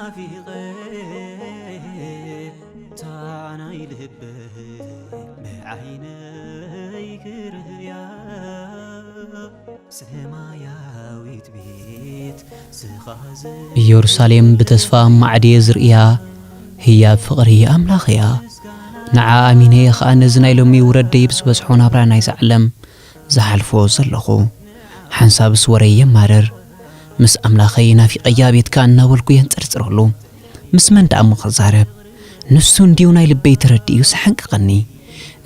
ናፊቐ እታ ናይ ልበይ ብዓይነይ ክርእያ ሰማያዊት ቤት ስኻ ዘ- ኢየሩሳሌም ብተስፋ ማዕድየ ዝርእያ ህያብ ፍቕሪ ኣምላኽ እያ። ንዓ ኣሚነ እየ ኸኣ ነዚ ናይ ሎሚ ውረደይ ብዝበዝሖ ናብራ ናይዛ ዓለም ዝሓልፎ ዘለኹ። ሓንሳብስ ወረይ የማርር፣ ምስ ኣምላኸይ ናፊቐያ ቤትካ እናበልኩ የንጸርጽረሉ። ምስ መን ደኣ እሞ ክዛረብ? ንሱ እንድዩ ናይ ልበይ ተረዲኡ ዝሓንቅቐኒ።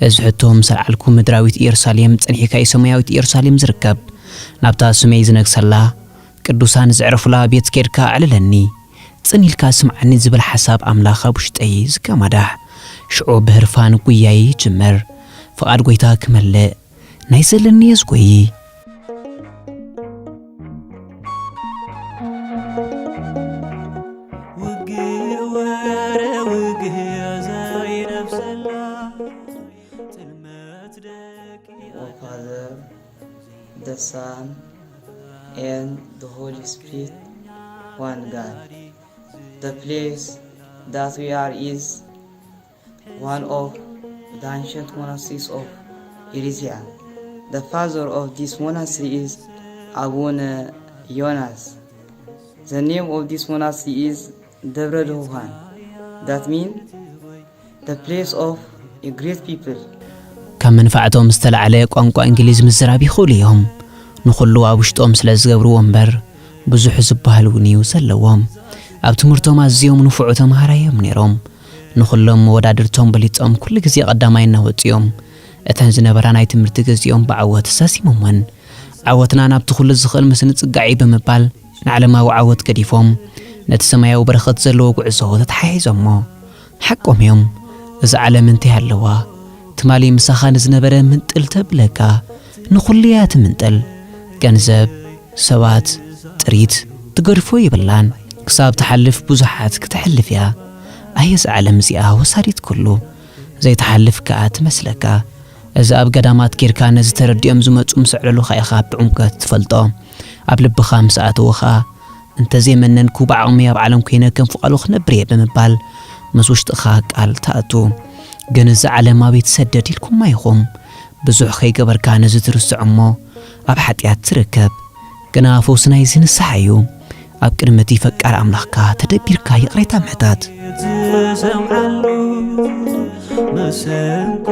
እዚ ሕቶ ምስ ኣልዓልኩ ምድራዊት ኢየሩሳሌም ጸኒሕካ እዩ ሰማያዊት ኢየሩሳሌም ዝርከብ። ናብታ ስመይ ዝነግሰላ ቅዱሳን ዘዕረፉላ ቤት ኬድካ ኣዕልለኒ። ጽን ኢልካ ስምዓኒ ዝብል ሓሳብ ኣምላኽ ኣብ ውሽጠይ ዝከማዳሕ። ሽዑ ብህርፋን ጉያይ ይጅምር። ፍቓድ ጎይታ ክመልእ ናይ ዘለኒ እየ ዝጎዪ። ውግእ ወረ ውግእ ዘይነፍሰላ ጥልመት ደቂ Oh, Father, the Son, and the Holy Spirit, one God. The place that we are is one of the ancient monasteries of Eritrea. The father of this monastery is Abuna Yonas. The name of this monastery is Debre Dohan. That means the place of a great people. ካብ መንፋዕቶም ዝተላዕለ ቋንቋ እንግሊዝ ምዝራብ ይኽእሉ እዮም። ንኹሉ ኣብ ውሽጦም ስለ ዝገብርዎ እምበር ብዙሕ ዝበሃል እውን እዩ ዘለዎም። ኣብ ትምህርቶም ኣዝዮም ንፉዑ ተምሃራይ እዮም ነይሮም። ንኹሎም መወዳድርቶም በሊጾም ኩሉ ግዜ ቀዳማይ እናወጹ እዮም። እተን ዝነበራ ናይ ትምህርቲ ግዜኦም ብዓወት ሳሲሞምወን። ዓወትና ናብቲ ኩሉ ዝኽእል ምስ ንጽጋዕ እዩ ብምባል ንዓለማዊ ዓወት ገዲፎም ነቲ ሰማያዊ በረኸት ዘለዎ ጉዕዞ ተተሓሒዞሞ። ሓቆም እዮም። እዛ ዓለም እንታይ ኣለዋ? ትማሊ ምሳኻ ንዝነበረ ምንጥል ተብለካ፣ ንኹሉ እያ ትምንጥል። ገንዘብ፣ ሰባት፣ ጥሪት ትገድፎ የብላን። ክሳብ ትሓልፍ ብዙሓት ክተሕልፍ እያ። ኣየ እዛ ዓለም እዚኣ ወሳዲት ኩሉ፣ ዘይትሓልፍ ከኣ ትመስለካ። እዚ ኣብ ገዳማት ኬድካ ነዚ ተረዲኦም ዝመጹ ምስ ኣዕለሉኻ ኢኻ ብዕምቆት ትፈልጦ። ኣብ ልብኻ ምስ ኣተወ ኸኣ፣ እንተዘይመነንኩ ብዓቕመይ ኣብ ዓለም ኮይነ ከም ፍቓዱ ክነብር እየ ብምባል ምስ ውሽጥኻ ቃል ትኣቱ። ግን እዛ ዓለም ኣበይ ትሰደድ ኢልኩማ ኢኹም። ብዙሕ ከይገበርካ ነዚ ትርስዖ እሞ ኣብ ሓጢኣት ትርከብ። ግና ፈውሲ ናይዚ ንስሓ እዩ። ኣብ ቅድሚ እቲ ፈቃር ኣምላኽካ ተደቢርካ ይቕሬታ ምሕታት። ዝሰምዓሉ መሰንቆ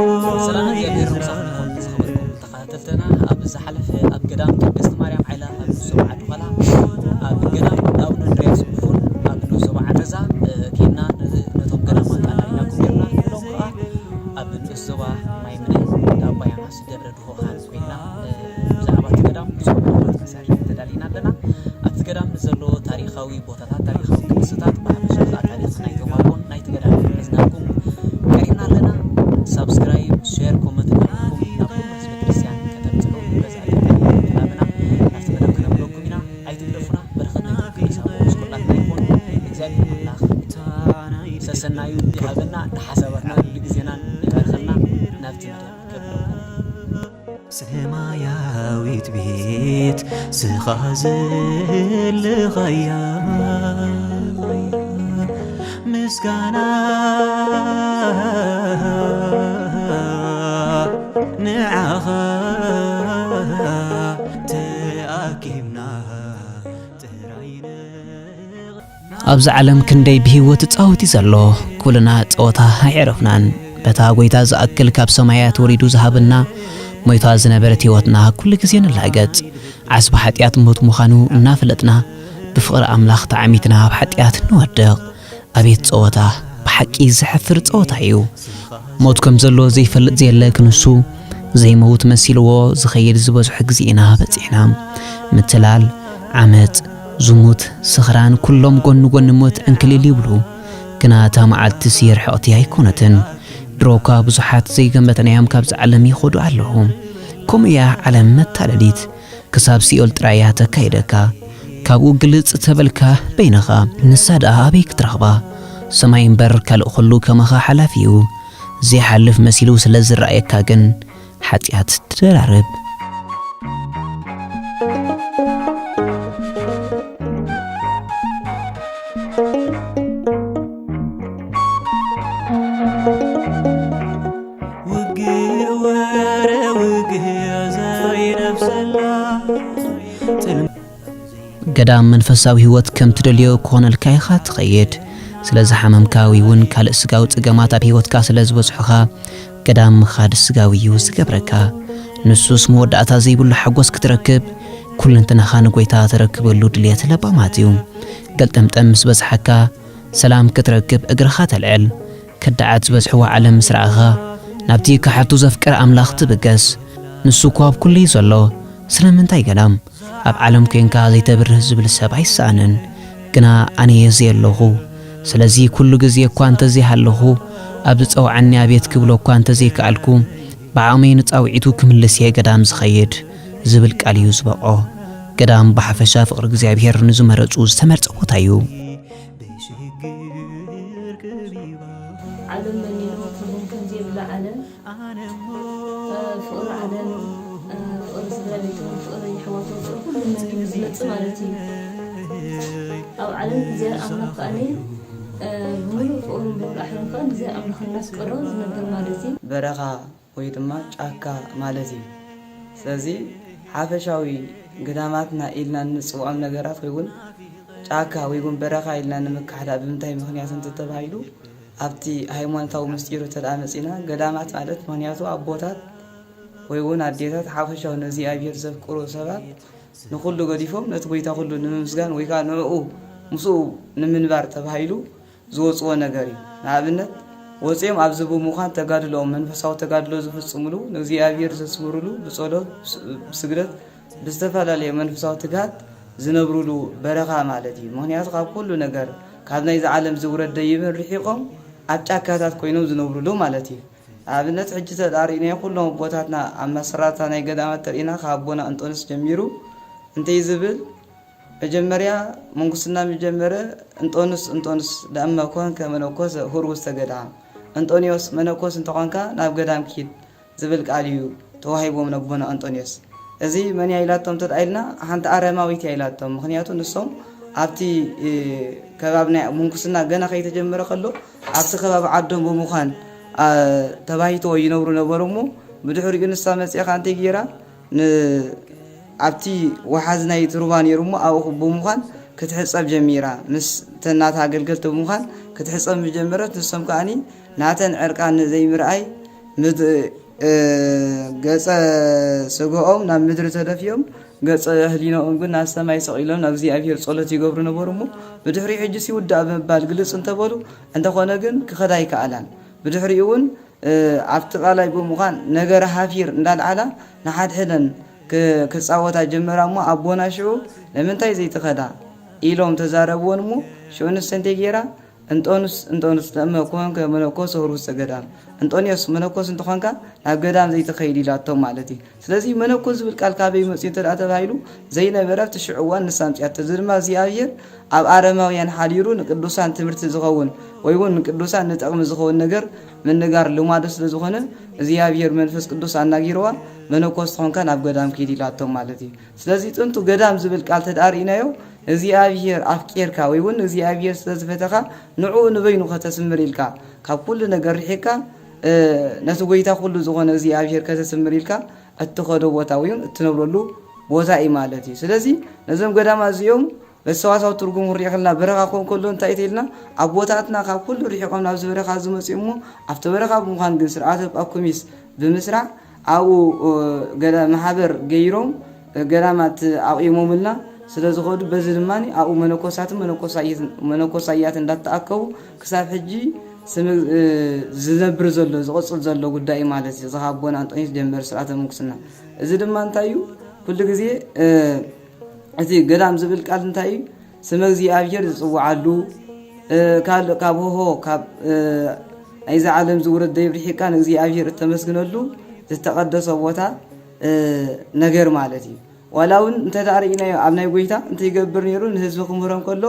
ሰላም እግዚኣብሔር ምሳኹም ይኹን። ዝኸበርኩም ተኸታተልትና፣ ኣብ ዝሓለፈ ኣብ ገዳም ቅድስት ማርያም ዓይላ ኣብ ንሶባ ዓዲ ኾላ፣ ኣብ ገዳም ኣቡነ እንድርያስ ዕፉን ኣብ ንሶባ ዓዲ ገዛ፣ እ፣ ኬድና ን-፣ ነቶም ገዳማት ኣዳሊናኩም ነርና። ሎም ከኣ ኣብ ንኡስ ዞባ ማይ ምነ ዳባ ያናስ ደብረ ሆሃን ኮይና፣ እ፣ ብዛዕባ እቲ ገዳም ብዙሕ መርትዖ ክንሰርሕ ተዳሊና ኣለና። ኣብቲ ገዳም ንዘሎ ታሪኻዊ ቦታታት፣ ታሪኻዊ ቅርስታት፣ ብሓፈሻ ከኣ ታሪኽ ናይቶም ኣቦን ናይቲ ገዳም ሒዝናልኩም ቀሪብና ኣለና። ሳብስክራይብ፣ ሼር፣ ኮመንት እናበልኩም ናብ ኩሉ ህዝበ ክርስቲያን ከተብጽሑ በዚ ኣጋጣሚ ንላበና ናብቲ ገዳም ክነብለኩም ኢና። ኣይትግደፉና። በረኸት ናይቶም ቅዱሳን ወንጌል ኩላትና ይኹን። እግዚኣብሔር ኣምላኽ ሰሰናዩ ይሃበና፣ ንሓሳባትና ንግዜናን ይባርኸልና። ናብቲ መደብ ከብለኩም። ሰማያዊት ቤት ስኻ ዘለኻያ ምስጋና ንዓኻ ተኣኪብና ጥራይ ን- ኣብዚ ዓለም ክንደይ ብህይወት እጻወት እዩ ዘሎ። ኩልና ጸወታ ኣይዕረፍናን። በታ ጎይታ ዝኣክል ካብ ሰማያት ወሪዱ ዝሃበና ሞይታ ዝነበረት ህይወትና ኩሉ ግዜ ንላገጽ። ዓስቢ ሓጢኣት ሞት ምዃኑ እናፈለጥና ብፍቕሪ ኣምላኽ ተዓሚትና ኣብ ሓጢኣት ንወድቕ። ኣቤት ጸወታ! ብሓቂ ዘሕፍር ጸወታ እዩ። ሞት ከም ዘሎ ዘይፈልጥ ዘየለ ክንሱ ዘይመውት መሲልዎ ዝኸይድ ዝበዝሖ ግዜ ኢና በጺሕና። ምትላል፣ ዓመጽ፣ ዝሙት፣ ስኽራን ኩሎም ጎኒ ጎኒ ሞት ዕንክሊል ይብሉ። ግና እታ መዓልትሲ ርሕቕቲ ኣይኮነትን። ድሮ እኳ ብዙሓት ዘይገመትናዮም ካብዚ ዓለም ይኸዱ ኣለዉ። ከምኡ እያ ዓለም መታለሊት። ክሳብ ሲኦል ጥራይ እያ ተካይደካ። ካብኡ ግልጽ ተበልካ በይንኻ፣ ንሳ ደኣ ኣበይ ክትረኽባ? ሰማይ እምበር ካልእ ኹሉ ከማኻ ሓላፊ እዩ። ዘይሓልፍ መሲሉ ስለ ዝረኣየካ ግን ሓጢኣት ትደራርብ። ገዳም መንፈሳዊ ህይወት ከም ትደልዮ ክኾነልካ ኢኻ ትኸይድ። ስለ ዝሓመምካ ወይ እውን ካልእ ስጋዊ ጸገማት ኣብ ህይወትካ ስለ ዝበዝሑኻ፣ ገዳም ምኻድ ስጋዊ እዩ ዝገብረካ። ንሱስ መወዳእታ ዘይብሉ ሓጎስ ክትረክብ፣ ኩልንትናኻ ንጎይታ ተረክበሉ ድልየት ለባማት እዩ። ገልጠምጠም ምስ በዝሓካ፣ ሰላም ክትረክብ እግርኻ ተልዕል። ከዳዓት ዝበዝሕዋ ዓለም ምስ ረኣኻ፣ ናብቲ ክሓቱ ዘፍቅር ኣምላኽ ትብገስ። ንሱ እኮ ኣብ ኩሉ እዩ ዘሎ። ስለምንታይ ገዳም ኣብ ዓለም ኮይንካ ዘይተብርህ ዝብል ሰብ ኣይሰኣንን። ግና ኣነ እየ ዘየለኹ። ስለዚ ኩሉ ግዜ እኳ እንተዘይሃለኹ፣ ኣብ ዝጸውዓኒ ኣቤት ክብሎ እኳ እንተዘይከኣልኩ፣ ብዓቕመይ ንጻውዒቱ ክምልስ እየ ገዳም ዝኸይድ ዝብል ቃል እዩ ዝበቕዖ። ገዳም ብሓፈሻ ፍቕሪ እግዚኣብሔር ንዝመረጹ ዝተመርጸ ቦታ እዩ። ዓለም መኒኑ ትርጉም ከም ዘይብላ ዓለም፣ እ፣ ፍቕሪ ዓለም፣ እ፣ ፍቕሪ ስድራ ቤትን ፍቕሪ ኣሕዋትን ፍቕሪ ኩሉ መኒኑ ዝመጽእ ማለት እዩ። ኣብ ዓለም እግዚኣብሔር ኣምላኽ ከኣኒ፣ እ፣ ብምሉእ ፍቕሩን ብምሉእ ሓይሉን ከኣ እግዚኣብሔር ኣምላኽ እናፍቀሮ ዝነብር ማለት እዩ። በረኻ ወይ ድማ ጫካ ማለት እዩ። ስለዚ ሓፈሻዊ ገዳማትና ኢልና እንጽውዖም ነገራት ወይ እውን ጫካ ወይ እውን በረኻ ኢልና ንምክሓዳ ብምንታይ ምኽንያት እንተተባሂሉ ኣብቲ ሃይማኖታዊ ምስጢሩ ተደኣ መጺና ገዳማት ማለት ምኽንያቱ ኣቦታት ወይ እውን ኣዴታት ሓፈሻዊ ንእግዚኣብሔር ዘፍቅሩ ሰባት ንኹሉ ገዲፎም ነቲ ጎይታ ኩሉ ንምምስጋን ወይ ከዓ ንዕኡ ምስኡ ንምንባር ተባሂሉ ዝወፅዎ ነገር እዩ። ንኣብነት ወፂኦም ኣብዚ ብምዃን ተጋድሎኦም መንፈሳዊ ተጋድሎ ዝፍፅምሉ ንእግዚኣብሔር ዘስምሩሉ ብፀሎት ብስግደት ብዝተፈላለየ መንፈሳዊ ትግሃት ዝነብሩሉ በረኻ ማለት እዩ። ምኽንያቱ ካብ ኩሉ ነገር ካብ ናይዚ ዓለም ዝውረድ ደይብን ርሒቖም ኣብ ጫካታት ኮይኖም ዝነብሩሉ ማለት እዩ። ኣብነት ሕጂ ተዳሪእናዮ ኩሎም ኣቦታትና ኣብ መሰራርታ ናይ ገዳማት ተሪእና ካብ ኣቦና እንጦንስ ጀሚሩ እንተይ ዝብል መጀመርያ ምንኩስና ምጀመረ እንጦንስ እንጦንስ ደእመ ኮንከ መነኮሰ ሁር ውስተ ገዳም እንጦንዮስ መነኮስ እንተኾንካ ናብ ገዳም ኪድ ዝብል ቃል እዩ ተዋሂቦም ነቦና እንጦንዮስ። እዚ መን እያ ኢላቶም ተድኣ ኢልና ሓንቲ ኣረማዊት እያ ኢላቶም። ምኽንያቱ ንሶም ኣብቲ ከባቢ ናይ ምንኩስና ገና ከይተጀመረ ከሎ ኣብቲ ከባቢ ዓዶም ብምዃን ተባሂትዎ ይነብሩ ነበሩ እሞ ብድሕሪኡ ንሳ መፂኣ ከዓ እንታይ ገይራ ኣብቲ ወሓዚ ናይ ትሩባ ነይሩ እሞ ኣብኡ ብምዃን ክትሕፀብ ጀሚራ ምስ ተናታ ኣገልገልቲ ብምዃን ክትሕፀብ ምስ ጀመረት ንሶም ከዓኒ ናተን ዕርቃን ዘይምርኣይ ገፀ ስግኦም ናብ ምድሪ ተደፊኦም ገፀ ህሊናኦም ግን ናብ ሰማይ ሰቒሎም ናብ እግዚኣብሔር ጸሎት ይገብሩ ነበሩ እሞ ብድሕሪኡ ሕጂስ ይውዳእ ብምባል ግልጽ እንተበሉ እንተኾነ ግን ክኸዳ ኣይከኣላን። ብድሕሪኡ እውን ኣብቲ ቃላይ ብምዃን ነገረ ሃፊር እንዳልዓላ ንሓድሕደን ክጻወታ ጀመራ እሞ ኣቦና ሽዑ ንምንታይ ዘይትኸዳ ኢሎም ተዛረብወን እሞ ሽዑ ንሰ እንታይ ገይራ እንጦንስ እንጦንስ ተእመ ኮንከ መነኮሰ ሁር ውስተ ገዳም፣ እንጦንዮስ መነኮስ እንተኾንካ ናብ ገዳም ዘይትኸይድ ኢላቶም ማለት እዩ። ስለዚ መነኮስ ዝብል ቃል ካበይ መፅኡ እንተ ተባሂሉ ዘይነበረ ኣብቲ ሽዑ እዋን ንሳ ኣምፅኣቶ። እዚ ድማ እግዚኣብሔር ኣብ ኣረማውያን ሓዲሩ ንቅዱሳን ትምህርቲ ዝኸውን ወይ እውን ንቅዱሳን ንጠቕሚ ዝኸውን ነገር ምንጋር ልማዱ ስለዝኾነ እግዚኣብሔር መንፈስ ቅዱስ ኣናጊርዋ መነኮስ ተኾንካ ናብ ገዳም ኪድ ኢላቶም ማለት እዩ። ስለዚ ጥንቱ ገዳም ዝብል ቃል ተድኣ ርኢናዮ እግዚኣብሔር ኣፍቂርካ ወይ እውን እግዚኣብሔር ስለዝፈተኻ ንዕኡ ንበይኑ ከተስምር ኢልካ ካብ ኩሉ ነገር ርሒቅካ ነቲ ጎይታ ኩሉ ዝኾነ እግዚኣብሔር ከተስምር ኢልካ እትኸዶ ቦታ ወይ እውን እትነብረሉ ቦታ እዩ ማለት እዩ። ስለዚ ነዞም ገዳማት እዚኦም በቲ ሰዋሳው ትርጉም ክንሪኦ ከለና በረኻ ክኸውን ከሎ እንታይ እዩ ተኢልና ኣቦታትና ካብ ኩሉ ርሒቖም ናብዚ በረኻ ዝመፅኡ እሞ ኣብቲ በረኻ ብምዃን ግን ስርዓተ ጳኩሚስ ብምስራዕ ኣብኡ ማሕበር ገይሮም ገዳማት ኣቑሞምልና ስለ ዝኸዱ በዚ ድማ ኣብኡ መነኮሳትን መነኮሳያትን እንዳተኣከቡ ክሳብ ሕጂ ዝነብር ዘሎ ዝቕፅል ዘሎ ጉዳይ ማለት እዩ። እዚ ካብ ኣቦና እንጦንዮስ ዝጀመር ስርዓተ ምንኩስና እዚ ድማ እንታይ እዩ ኩሉ ግዜ እቲ ገዳም ዝብል ቃል እንታይ እዩ? ስመ እግዚኣብሔር ዝጽውዓሉ ካልእ ካብ ሆሆ ካብ ናይዚ ዓለም ዝውረድ ደይብ ርሒቕካ ንእግዚኣብሔር እተመስግነሉ ዝተቐደሰ ቦታ ነገር ማለት እዩ። ዋላ እውን እንተ ደኣ ርኢናዮ ኣብ ናይ ጎይታ እንታይ ይገብር ነይሩ ንህዝቢ ክምህሮም ከሎ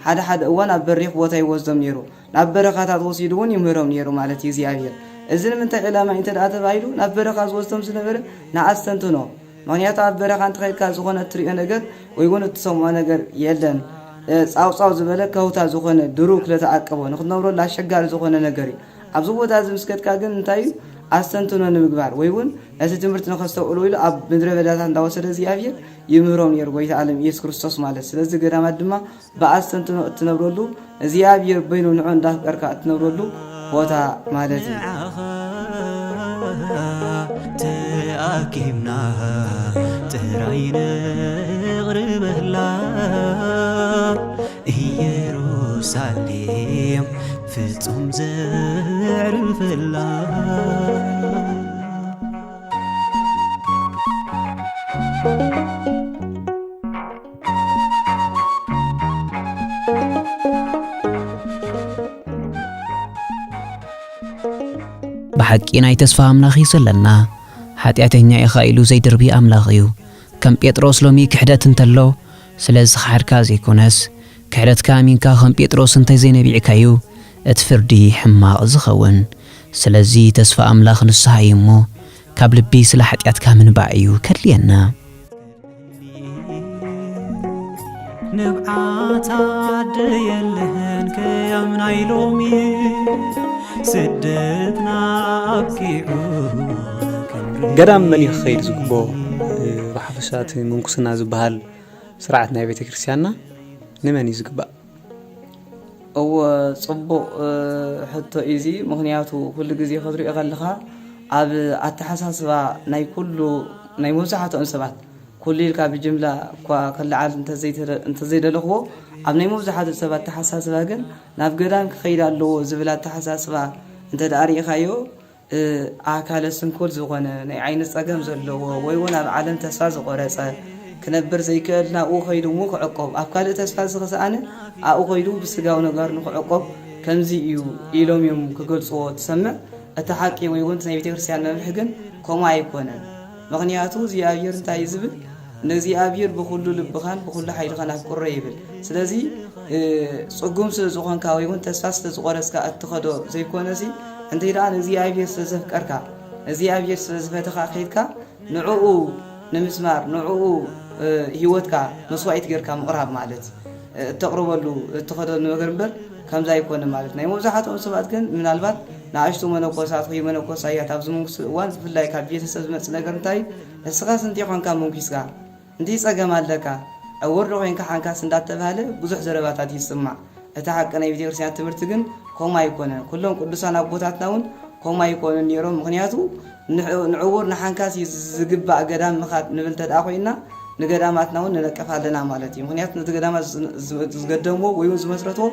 ሓደ ሓደ እዋን ኣብ በሪኽ ቦታ ይወስዶም ነይሩ። ናብ በረኻታት ወሲዱ እውን ይምህሮም ነይሩ ማለት እዩ እግዚኣብሔር። እዚ ንምንታይ ዕላማ እዩ እንተ ደኣ ተባሂሉ ናብ በረኻ ዝወስዶም ዝነበረ ንኣስተንትኖ ምኽንያቱ ኣብ በረኻ እንተኸድካ ዝኾነ እትሪኦ ነገር ወይ እውን እትሰምዖ ነገር የለን። ጻውጻው ዝበለ ከውታ ዝኾነ ድሩው ክለተኣቀቦ ንክትነብረሉ ኣሸጋሪ ዝኾነ ነገር እዩ። ኣብዚ ቦታ እዚ ምስ ከድካ ግን እንታይ እዩ ኣስተንትኖ ንምግባር ወይ እውን ነቲ ትምህርቲ ንኸስተውዕሉ ኢሉ ኣብ ምድረ በዳታት እንዳወሰደ እግዚኣብሔር ይምህሮም ነይሩ ጎይታ ዓለም ኢየሱስ ክርስቶስ ማለት። ስለዚ ገዳማት ድማ ብኣስተንትኖ እትነብረሉ እግዚኣብሔር በይኑ ንዑ እንዳፍቀርካ እትነብረሉ ቦታ ማለት እዩ። ተኣኪብና ጥራይ ነቕርበላ ኢየሩሳሌም ፍጹም ዘዕርፈላ። ብሓቂ ናይ ተስፋ ኣምላኽ እዩ ዘለና። ሓጢኣተኛ ኢኻ ኢሉ ዘይድርቢ ኣምላኽ እዩ። ከም ጴጥሮስ ሎሚ ክሕደት እንተሎ፣ ስለ ዝኸሓድካ ዘይኮነስ፣ ክሕደትካ ኣሚንካ ከም ጴጥሮስ እንተዘይነቢዕካዩ፣ እቲ ፍርዲ ሕማቕ ዝኸውን። ስለዚ ተስፋ ኣምላኽ ንስሓ እዩ እሞ፣ ካብ ልቢ ስለ ሓጢኣትካ ምንባዕ እዩ ከድልየና። ንብዓት ኣደ የለን ከም ናይ ሎሚ ስደትና ኣብቂዑ ገዳም መን እዩ ክኸይድ ዝግብኦ? ብሓፈሻ እቲ ምንኩስና ዝበሃል ስርዓት ናይ ቤተ ክርስቲያንና ንመን እዩ ዝግባእ? እወ፣ ጽቡቕ ሕቶ እዩ እዚ። ምኽንያቱ ኩሉ ግዜ ክትሪኦ ከለኻ ኣብ ኣተሓሳስባ ናይ ኩሉ ናይ መብዛሕትኦም ሰባት ኩሉ ኢልካ ብጅምላ እኳ ክለዓል እንተዘይደለኽዎ ኣብ ናይ መብዛሕትኡ ሰብ ኣተሓሳስባ ግን ናብ ገዳም ክኸይድ ኣለዎ ዝብል ኣተሓሳስባ እንተ ደኣ ርኢኻዮ ኣካለ ስንኩል ዝኾነ ናይ ዓይኒ ጸገም ዘለዎ ወይ እውን ኣብ ዓለም ተስፋ ዝቆረጸ ክነብር ዘይክእል ናብኡ ከይዱ እሞ ክዕቆብ ኣብ ካልእ ተስፋ ዝኽስኣነ ኣብኡ ከይዱ ብስጋዊ ነገር ንክዕቆብ ከምዚ እዩ ኢሎም እዮም ክገልጽዎ ትሰምዕ። እቲ ሓቂ ወይ እውን ናይ ቤተክርስትያን መምርሒ ግን ከምኡ ኣይኮነን። ምኽንያቱ እግዚኣብሔር እንታይ እዩ ዝብል? ንእግዚኣብሔር ብኹሉ ልብኻን ብኹሉ ሓይልኻን ኣፍቅሮ ይብል። ስለዚ ጽጉም ስለ ዝኾንካ ወይ እውን ተስፋ ስለ ዝቆረጽካ እትኸዶ ዘይኮነሲ እንተይ ደኣ ንእግዚኣብሔር ስለ ዘፍቀርካ እግዚኣብሔር ስለ ዝፈተኻ ከይድካ ንዕኡ ንምስማር ንዕኡ ህይወትካ መስዋኢት ጌርካ ምቕራብ ማለት እተቕርበሉ እትኸደሉ ነገር እምበር ከምዚ ኣይኮነ ማለት ናይ መብዛሕትኦም ሰባት ግን ምናልባት ንኣሽቱ መነኮሳት ወይ መነኮሳያት ኣብዚ መንግስቲ እዋን ብፍላይ ካብ ቤተሰብ ዝመፅእ ነገር እንታይ ንስኻስ እንታይ ኮንካ መንኪስካ እንታይ ጸገም ኣለካ ዕውር ዶ ኮንካ ሓንካስ እንዳተባሃለ ብዙሕ ዘረባታት ይስማዕ እቲ ሓቂ ናይ ቤተክርስትያን ትምህርቲ ግን ከምኡ ኣይኮነን ኩሎም ቅዱሳን ኣቦታትና እውን ከምኡ ኣይኮኑን ነይሮም ምኽንያቱ ንዕውር ንሓንካስ እዩ ዝግባእ ገዳም ምኻድ ንብል እንተ ኮይና ንገዳማትና እውን ንነቅፍ ኣለና ማለት እዩ ምኽንያቱ ነቲ ገዳማት ዝገደምዎ ወይ እውን ዝመስረትዎ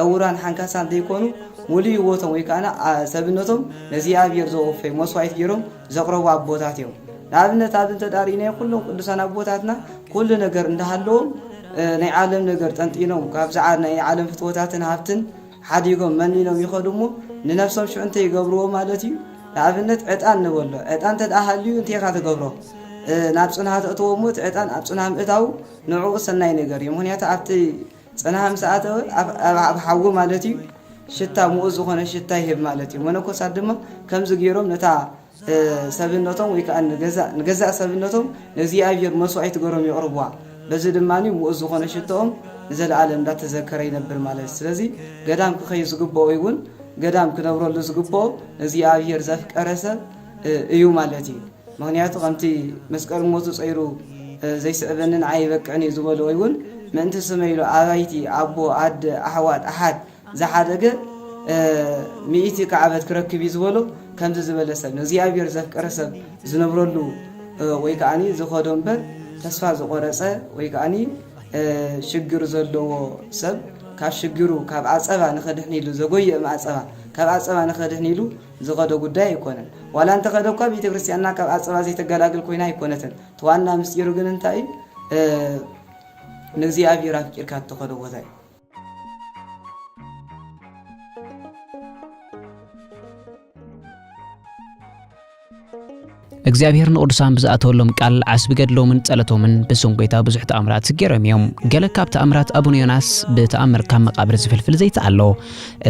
ዕውራን ሓንካሳን ዘይኮኑ ሙሉእ ህይወቶም ወይ ከዓ ሰብነቶም ነእግዚኣብሔር ዘወፈዩ መስዋዕት ገይሮም ዘቕረቡ ኣቦታት እዮም ንኣብነት ኣብ እንተ ዳሪእናዮ ኩሎም ቅዱሳን ኣቦታትና ኩሉ ነገር እንዳሃለዎም ናይ ዓለም ነገር ጠንጢኖም ካብዚ ናይ ዓለም ፍትወታትን ሃብትን ሓዲጎም መኒኖም ይኸዱ እሞ ንነፍሶም ሽዑ እንተ ይገብርዎ ማለት እዩ ንኣብነት ዕጣን ንበሎ ዕጣን እንተ ደኣ ሃልዩ እንታይ ኢኻ ትገብሮ ናብ ፅንሃ ተእትዎ እሞ እቲ ዕጣን ኣብ ፅንሃ ምእታው ንዕኡ ሰናይ ነገር እዩ ምክንያቱ ኣብቲ ፅንሃ ምስ ኣተወ ኣብ ሓዊ ማለት እዩ ሽታ ምኡዝ ዝኾነ ሽታ ይህብ ማለት እዩ መነኮሳት ድማ ከምዚ ገይሮም ነታ ሰብነቶም ወይ ከዓ ንገዛእ ሰብነቶም ንእግዚኣብሔር መስዋዕቲ ገሮም የቕርብዋ። በዚ ድማ ምኡዝ ዝኾነ ሽቶኦም ንዘለኣለም እንዳተዘከረ ይነብር ማለት እዩ። ስለዚ ገዳም ክኸይ ዝግብኦ ወይ እውን ገዳም ክነብረሉ ዝግብኦ ንእግዚኣብሔር ዘፍቀረ ሰብ እዩ ማለት እዩ። ምኽንያቱ ከምቲ መስቀል ሞቱ ጸይሩ ዘይስዕበንን ኣይበቅዕን እዩ ዝበሎ ወይ እውን ምእንቲ ስመ ኢሉ ኣባይቲ፣ ኣቦ፣ ኣደ፣ ኣሕዋት፣ ኣሓት፣ ዝሓደገ ሚእቲ ካዕበት ክረክብ እዩ ዝበሎ ከምዚ ዝበለ ሰብ ንእግዚኣብሔር ዘፍቀረ ሰብ ዝነብረሉ ወይ ከዓኒ ዝኸዶ እምበር ተስፋ ዝቆረፀ ወይ ከዓኒ ሽግር ዘለዎ ሰብ ካብ ሽግሩ ካብ ዓፀባ ንኸድሕን ኢሉ ዘጎየእ ማዕፀባ ካብ ዓፀባ ንኸድሕን ኢሉ ዝኸዶ ጉዳይ ኣይኮነን ዋላ እንተኸደ እኳ ቤተ ክርስቲያንና ካብ ዓፀባ ዘይተገላግል ኮይና ኣይኮነትን እቲ ዋና ምስጢሩ ግን እንታይ ንእግዚኣብሔር ኣፍቂርካ እትኸዶ ቦታ እዩ እግዚኣብሔር ንቕዱሳን ብዝኣተወሎም ቃል ዓስቢ ገድሎምን ጸለቶምን ብስም ጐይታ ብዙሕ ተኣምራት ገይሮም እዮም። ገለ ካብ ተኣምራት ኣቡነ ዮናስ ብተኣምር ካብ መቓብር ዝፍልፍል ዘይቲ ኣሎ።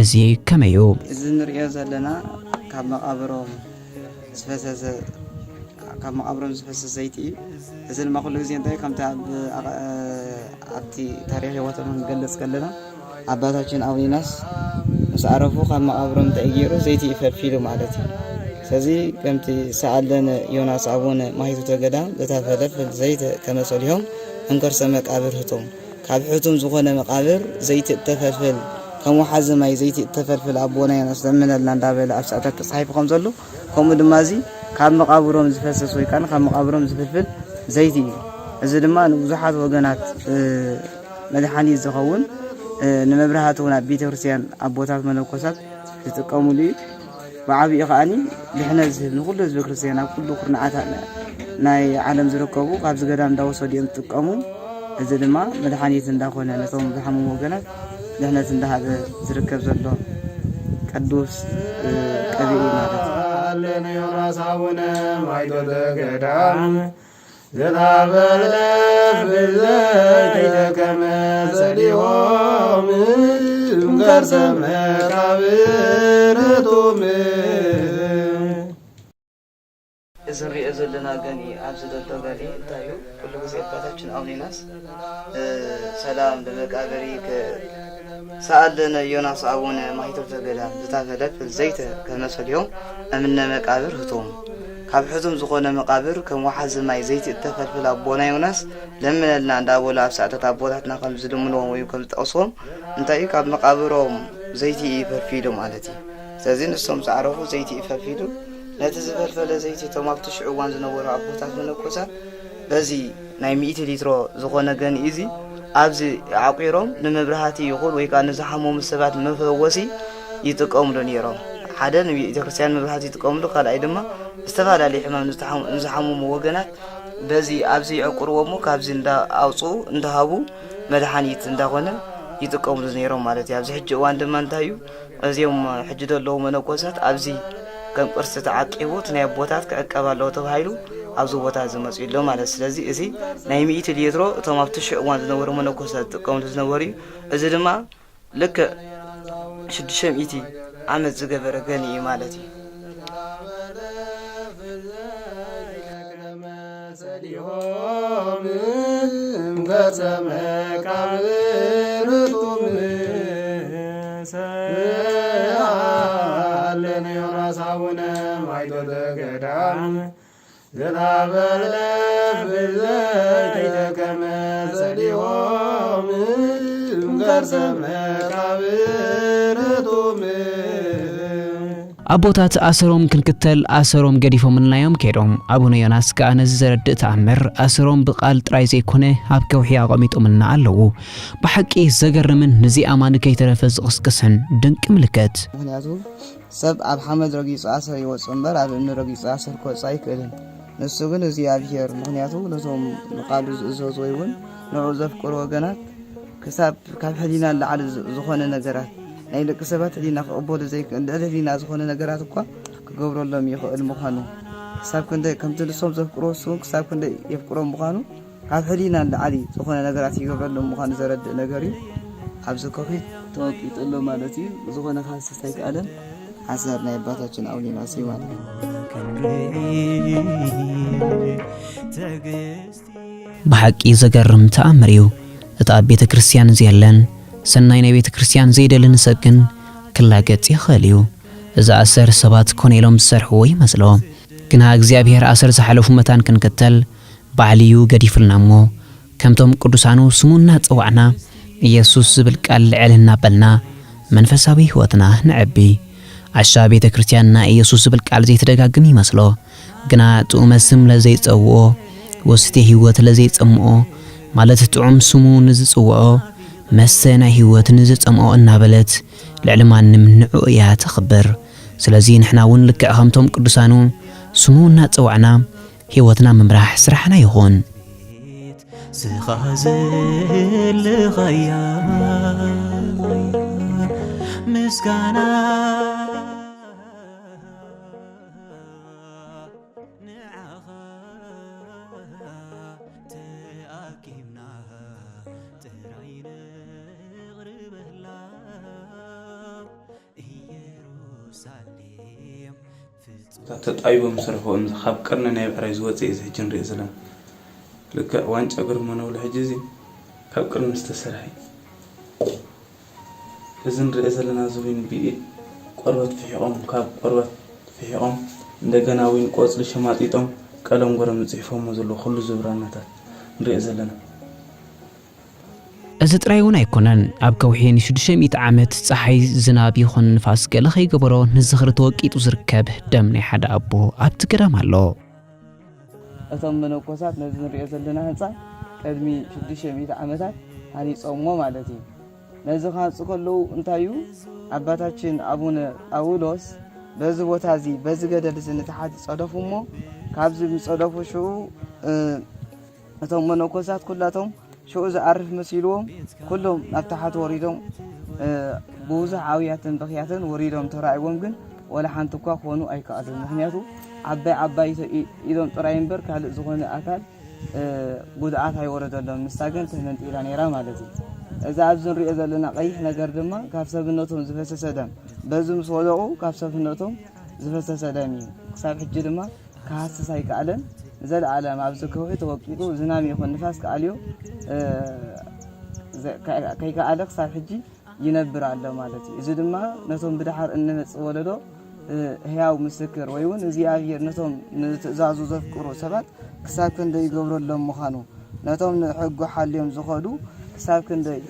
እዚ ከመይ እዩ? እዚ ንርእዮ ዘለና ካብ መቓብሮም ዝፈሰሰ ካብ መቓብሮም ዝፈስስ ዘይቲ እዩ። እዚ ድማ ኩሉ ግዜ እንታይ ከምቲ ኣብቲ ታሪኽ ህይወቶም ክንገልጽ ከለና ኣባታችን ኣቡነ ዮናስ ምስ ኣረፉ ካብ መቓብሮም እንታይ ገይሩ ዘይቲ እዩ ፈልፊሉ ማለት እዩ። ስለዚ ከምቲ ሰኣለነ ዮናስ ኣቡነ ማይቶተ ገዳም ዘታፈለፍል ዘይተ ከመ ሰሊሆም እምከርሰ መቃብር ህቶም፣ ካብ ሕቱም ዝኾነ መቃብር ዘይቲ እተፈልፍል፣ ከም ወሓዚ ማይ ዘይቲ እተፈልፍል ኣቦና ዮናስ ለምነልና እንዳበለ ኣብ ሰዓታት ተጻሒፉ ከም ዘሎ፣ ከምኡ ድማ እዚ ካብ መቃብሮም ዝፈስስ ወይ ከኣ ካብ መቃብሮም ዝፍልፍል ዘይቲ እዩ። እዚ ድማ ንብዙሓት ወገናት፣ እ፣ መድሓኒት ዝኸውን፣ እ፣ ንመብራህቲ እውን ኣብ ቤተክርስትያን ኣቦታት መነኮሳት ዝጥቀሙሉ እዩ። ብዓቢኡ ከኣኒ ድሕነት ዝህብ ንኹሉ ህዝበ ክርስትያን ኣብ ኩሉ ኩርናዓት ናይ ዓለም ዝርከቡ ካብዚ ገዳም እንዳወሰዱ እዮም ዝጥቀሙ። እዚ ድማ መድሓኒት እንዳኾነ ነቶም ዝሓመሙ ወገናት ድሕነት እንዳሃበ ዝርከብ ዘሎ ቅዱስ፣ እ፣ ቅብኢ ማለት እዩ። ኣለን ዮናስ ኣቡነ ማይቶተ ገዳም ዘታበለ ብዘይተ ከመ ሰሊሆም እምከርሰ መቃብር ህቱም። እዚ ንሪኦ ዘለና ገኒ ኣብዚ ዘሎ ገኒ እንታይ እዩ? ኩሉ ግዜ ኣባታችን ኣቡነ ዮናስ፣ እ፣ ሰላም ለመቃብሪከ ሰኣለነ ዮናስ ኣቡነ ማይቶተ ገዳም ዝታፈለፍል ዘይተ ከመ ሰሊሆም እምነ መቃብር ህቱም። ካብ ሕቱም ዝኾነ መቃብር ከም ወሓዚ ማይ ዘይቲ እተፈልፍል ኣቦና ዮናስ ለምነልና እንዳበሉ ኣብ ሰዓታት ኣቦታትና ከም ዝልምንዎም ወይ ከም ዝጠቕስዎም እንታይ እዩ? ካብ መቃብሮም ዘይቲ እዩ ፈልፊሉ ማለት እዩ። ስለዚ ንሶም ዝዓረፉ ዘይቲ እዩ ፈልፊሉ። ነቲ ዝፈልፈለ ዘይቲ እቶም ኣብቲ ሽዑ እዋን ዝነበሩ ኣቦታት መነኮሳት በዚ ናይ ሚእቲ ሊትሮ ዝኾነ ገንኢ እዚ ኣብዚ ዓቂሮም ንመብራህቲ ይኹን ወይ ከኣ ንዝሓመሙ ሰባት መፈወሲ ይጥቀምሉ ነይሮም። ሓደ ንቤተ ክርስቲያን መብራህቲ ይጥቀምሉ፣ ካልኣይ ድማ ዝተፈላለዩ ሕማም ንዝተሓሙ-፣ ንዝሓመሙ ወገናት በዚ ኣብዚ ይዕቅርዎ እሞ ካብዚ እንዳ ኣውፅኡ እንዳሃቡ መድሓኒት እንዳኾነ ይጥቀምሉ ነይሮም ማለት እዩ። ኣብዚ ሕጂ እዋን ድማ እንታይ እዩ? እዚኦም ሕጂ ዘለዉ መነኮሳት ኣብዚ ከም ቅርሲ ተዓቂቡ እቲ ናይ ኣቦታት ክዕቀብ ኣለዎ ተባሂሉ ኣብዚ ቦታ እዚ መፂኡ ኣሎ ማለት። ስለዚ እዚ ናይ ሚእቲ ሊትሮ እቶም ኣብቲ ሽዑ እዋን ዝነበሩ መነኮሳት ዝጥቀምሉ ዝነበሩ እዩ። እዚ ድማ ልክዕ ሽዱሽተ ሚእቲ ዓመት ዝገበረ ገንኢ እዩ ማለት እዩ። ሰሊሆም እምከርሰ መቃብር ህቱም። ሰአለነ ዮናስ አቡነ ማይቶተ ገዳም ዘታበለ ብዘይተ ከመ ሰሊሆም እምከርሰ መቃብር ህቱም። ኣቦታት ኣሰሮም ክንክተል ኣሰሮም ገዲፎምልና እዮም ከይዶም። ኣቡነ ዮናስ ከኣ ነዚ ዘረድእ ተኣምር ኣሰሮም ብቓል ጥራይ ዘይኮነ ኣብ ከውሒ ኣቐሚጦምልና ኣለዉ። ብሓቂ ዘገርምን ንዚ ኣማኒ ከይተረፈ ዝቕስቅስን ድንቂ ምልክት። ምኽንያቱ ሰብ ኣብ ሓመድ ረጊጹ ኣሰር ይወጽእ እምበር ኣብ እምኒ ረጊጹ ኣሰር ክወጽእ ኣይክእልን። ንሱ ግን እግዚኣብሄር፣ ምኽንያቱ ነቶም ንቓሉ ዝእዘዙ ወይ እውን ንዕኡ ዘፍቅሩ ወገናት ክሳብ ካብ ሕሊና ንላዕሊ ዝ-፣ ዝኾነ ነገራት፣ ናይ ደቂ ሰባት ሕሊና ክቕበሎ ዘይክእል ልዕሊ ሕሊና ዝኾነ ነገራት እኳ ክገብረሎም ይኽእል ምዃኑ፣ ክሳብ ክንደይ ከምቲ ንሶም ዘፍቅርዎ እሱ እውን ክሳብ ክንደይ የፍቅሮም ምዃኑ ካብ ሕሊና ንላዕሊ ዝኾነ ነገራት ይገብረሎም ምዃኑ ዘረድእ ነገር እዩ። ኣብዚ ከውሒ ተወቂጡ ኣሎ ማለት እዩ። ዝኾነ ክሃስስ ኣይከኣለን። ሓሳብ ናይ ኣባታችን ኣውሊናስ እዩ ማለት እዩ። ብሓቂ ዘገርም ተኣምር እዩ። እቲ ኣብ ቤተ ክርስቲያን ዘየለን ሰናይ ናይ ቤተ ክርስቲያን ዘይደልን ሰብ ግን ክላገጽ ይኽእል እዩ። እዚ ኣሰር ሰባት ኮነ ኢሎም ዝሰርሕዎ ይመስሎ። ግና እግዚኣብሔር ኣሰር ዝሓለፉ መታን ክንክተል ባዕሉ እዩ ገዲፉልና እሞ፣ ከምቶም ቅዱሳኑ ስሙ እናጸዋዕና፣ ኢየሱስ ዝብል ቃል ልዕል እናበልና፣ መንፈሳዊ ህይወትና ነዕቢ። ዓሻ ቤተ ክርስቲያንና ኢየሱስ ዝብል ቃል ዘይተደጋግም ይመስሎ። ግና ጥዑመ ስም ለዘይጸውኦ፣ ወስቴ ህይወት ለዘይጸምኦ፣ ማለት ጥዑም ስሙ ንዝጽውዖ፣ መስተ ናይ ህይወት ንዝጸምኦ እናበለት፣ ልዕሊ ማንም ንዕኡ እያ ተኽብር። ስለዚ ንሕና እውን ልክዕ ከምቶም ቅዱሳኑ ስሙ እናጸዋዕና፣ ህይወትና ምምራሕ ስራሕና ይኹን። ስኻ ዘለኻያ ምስጋና ንዓኻ ተኣኪብና ጥራይ ነቕርበላ ኢየሩሳሌም ፍጹም። ተጣይቦም ዝሰርሕዎ እምዚ ካብ ቅርኒ ናይ ብዕራይ ዝወፀ እዩ እዚ ሕጂ ንሪኦ ዘለና። ልክዕ ዋንጫ ግርሞ ነብሎ ሕጂ እዚ ካብ ቅርኒ ዝተሰርሐ እዩ። እዚ ንሪኦ ዘለና እዚ እውን ብኢድ ቆርበት ፍሒቖም፣ ካብ ቆርበት ፍሒቖም እንደገና እውን ቆፅሊ ሸማጢጦም ቀለም ጎረም ዝፅሕፎሞ ዘለዉ ኩሉ እዚ ብራናታት ንሪኦ ዘለና። እዚ ጥራይ እውን ኣይኮነን። ኣብ ከውሒ ንሽዱሽተ ሚእቲ ዓመት ጸሓይ፣ ዝናብ ይኹን ንፋስ ገለ ከይገበሮ ንዝኽሪ ተወቂጡ ዝርከብ ደም ናይ ሓደ ኣቦ ኣብቲ ገዳም ኣሎ። እቶም መነኮሳት ነዚ ንሪኦ ዘለና ህንፃ ቅድሚ ሽዱሽተ ሚእቲ ዓመታት ሃኒፆሞ ማለት እዩ። ነዚ ክሃንፁ ከለዉ እንታይ እዩ ኣባታችን ኣቡነ ጳውሎስ በዚ ቦታ እዚ በዚ ገደል እዚ ንታሓት ይፀደፉ እሞ ካብዚ ምፀደፉ ሽዑ እቶም መነኮሳት ኩላቶም ሽዑ ዝኣርፍ መሲልዎም ኩሎም ናብ ታሓት ወሪዶም ብብዙሕ ዓውያትን ብኽያትን ወሪዶም ተራእይዎም ግን ወላ ሓንቲ እኳ ክኾኑ ኣይከኣሉን። ምክንያቱ ዓባይ ዓባይ ኢሎም ጥራይ እምበር ካልእ ዝኾነ ኣካል ጉድኣት ኣይወረደሎም። ንሳ ግን ተመንጢላ ነይራ ማለት እዩ። እዚ ኣብዚ ንሪኦ ዘለና ቀይሕ ነገር ድማ ካብ ሰብነቶም ዝፈሰሰ ደም በዚ ምስ ወደቑ ካብ ሰብነቶም ዝፈሰሰ ደም እዩ። ክሳብ ሕጂ ድማ ክሃስስ ኣይከኣለን። ንዘለኣለም ኣብዚ ከውሒ ተወቂጡ ዝናም ይኹን ንፋስ ክኣልዮ ከይከኣለ ክሳብ ሕጂ ይነብር ኣሎ ማለት እዩ። እዚ ድማ ነቶም ብድሓር እንመጽእ ወለዶ ህያው ምስክር ወይ እውን እግዚኣብሔር ነቶም ንትእዛዙ ዘፍቅሩ ሰባት ክሳብ ክንደይ ይገብረሎም ምዃኑ ነቶም ንሕጉ ሓልዮም ዝኸዱ ክሳብ ክንደይ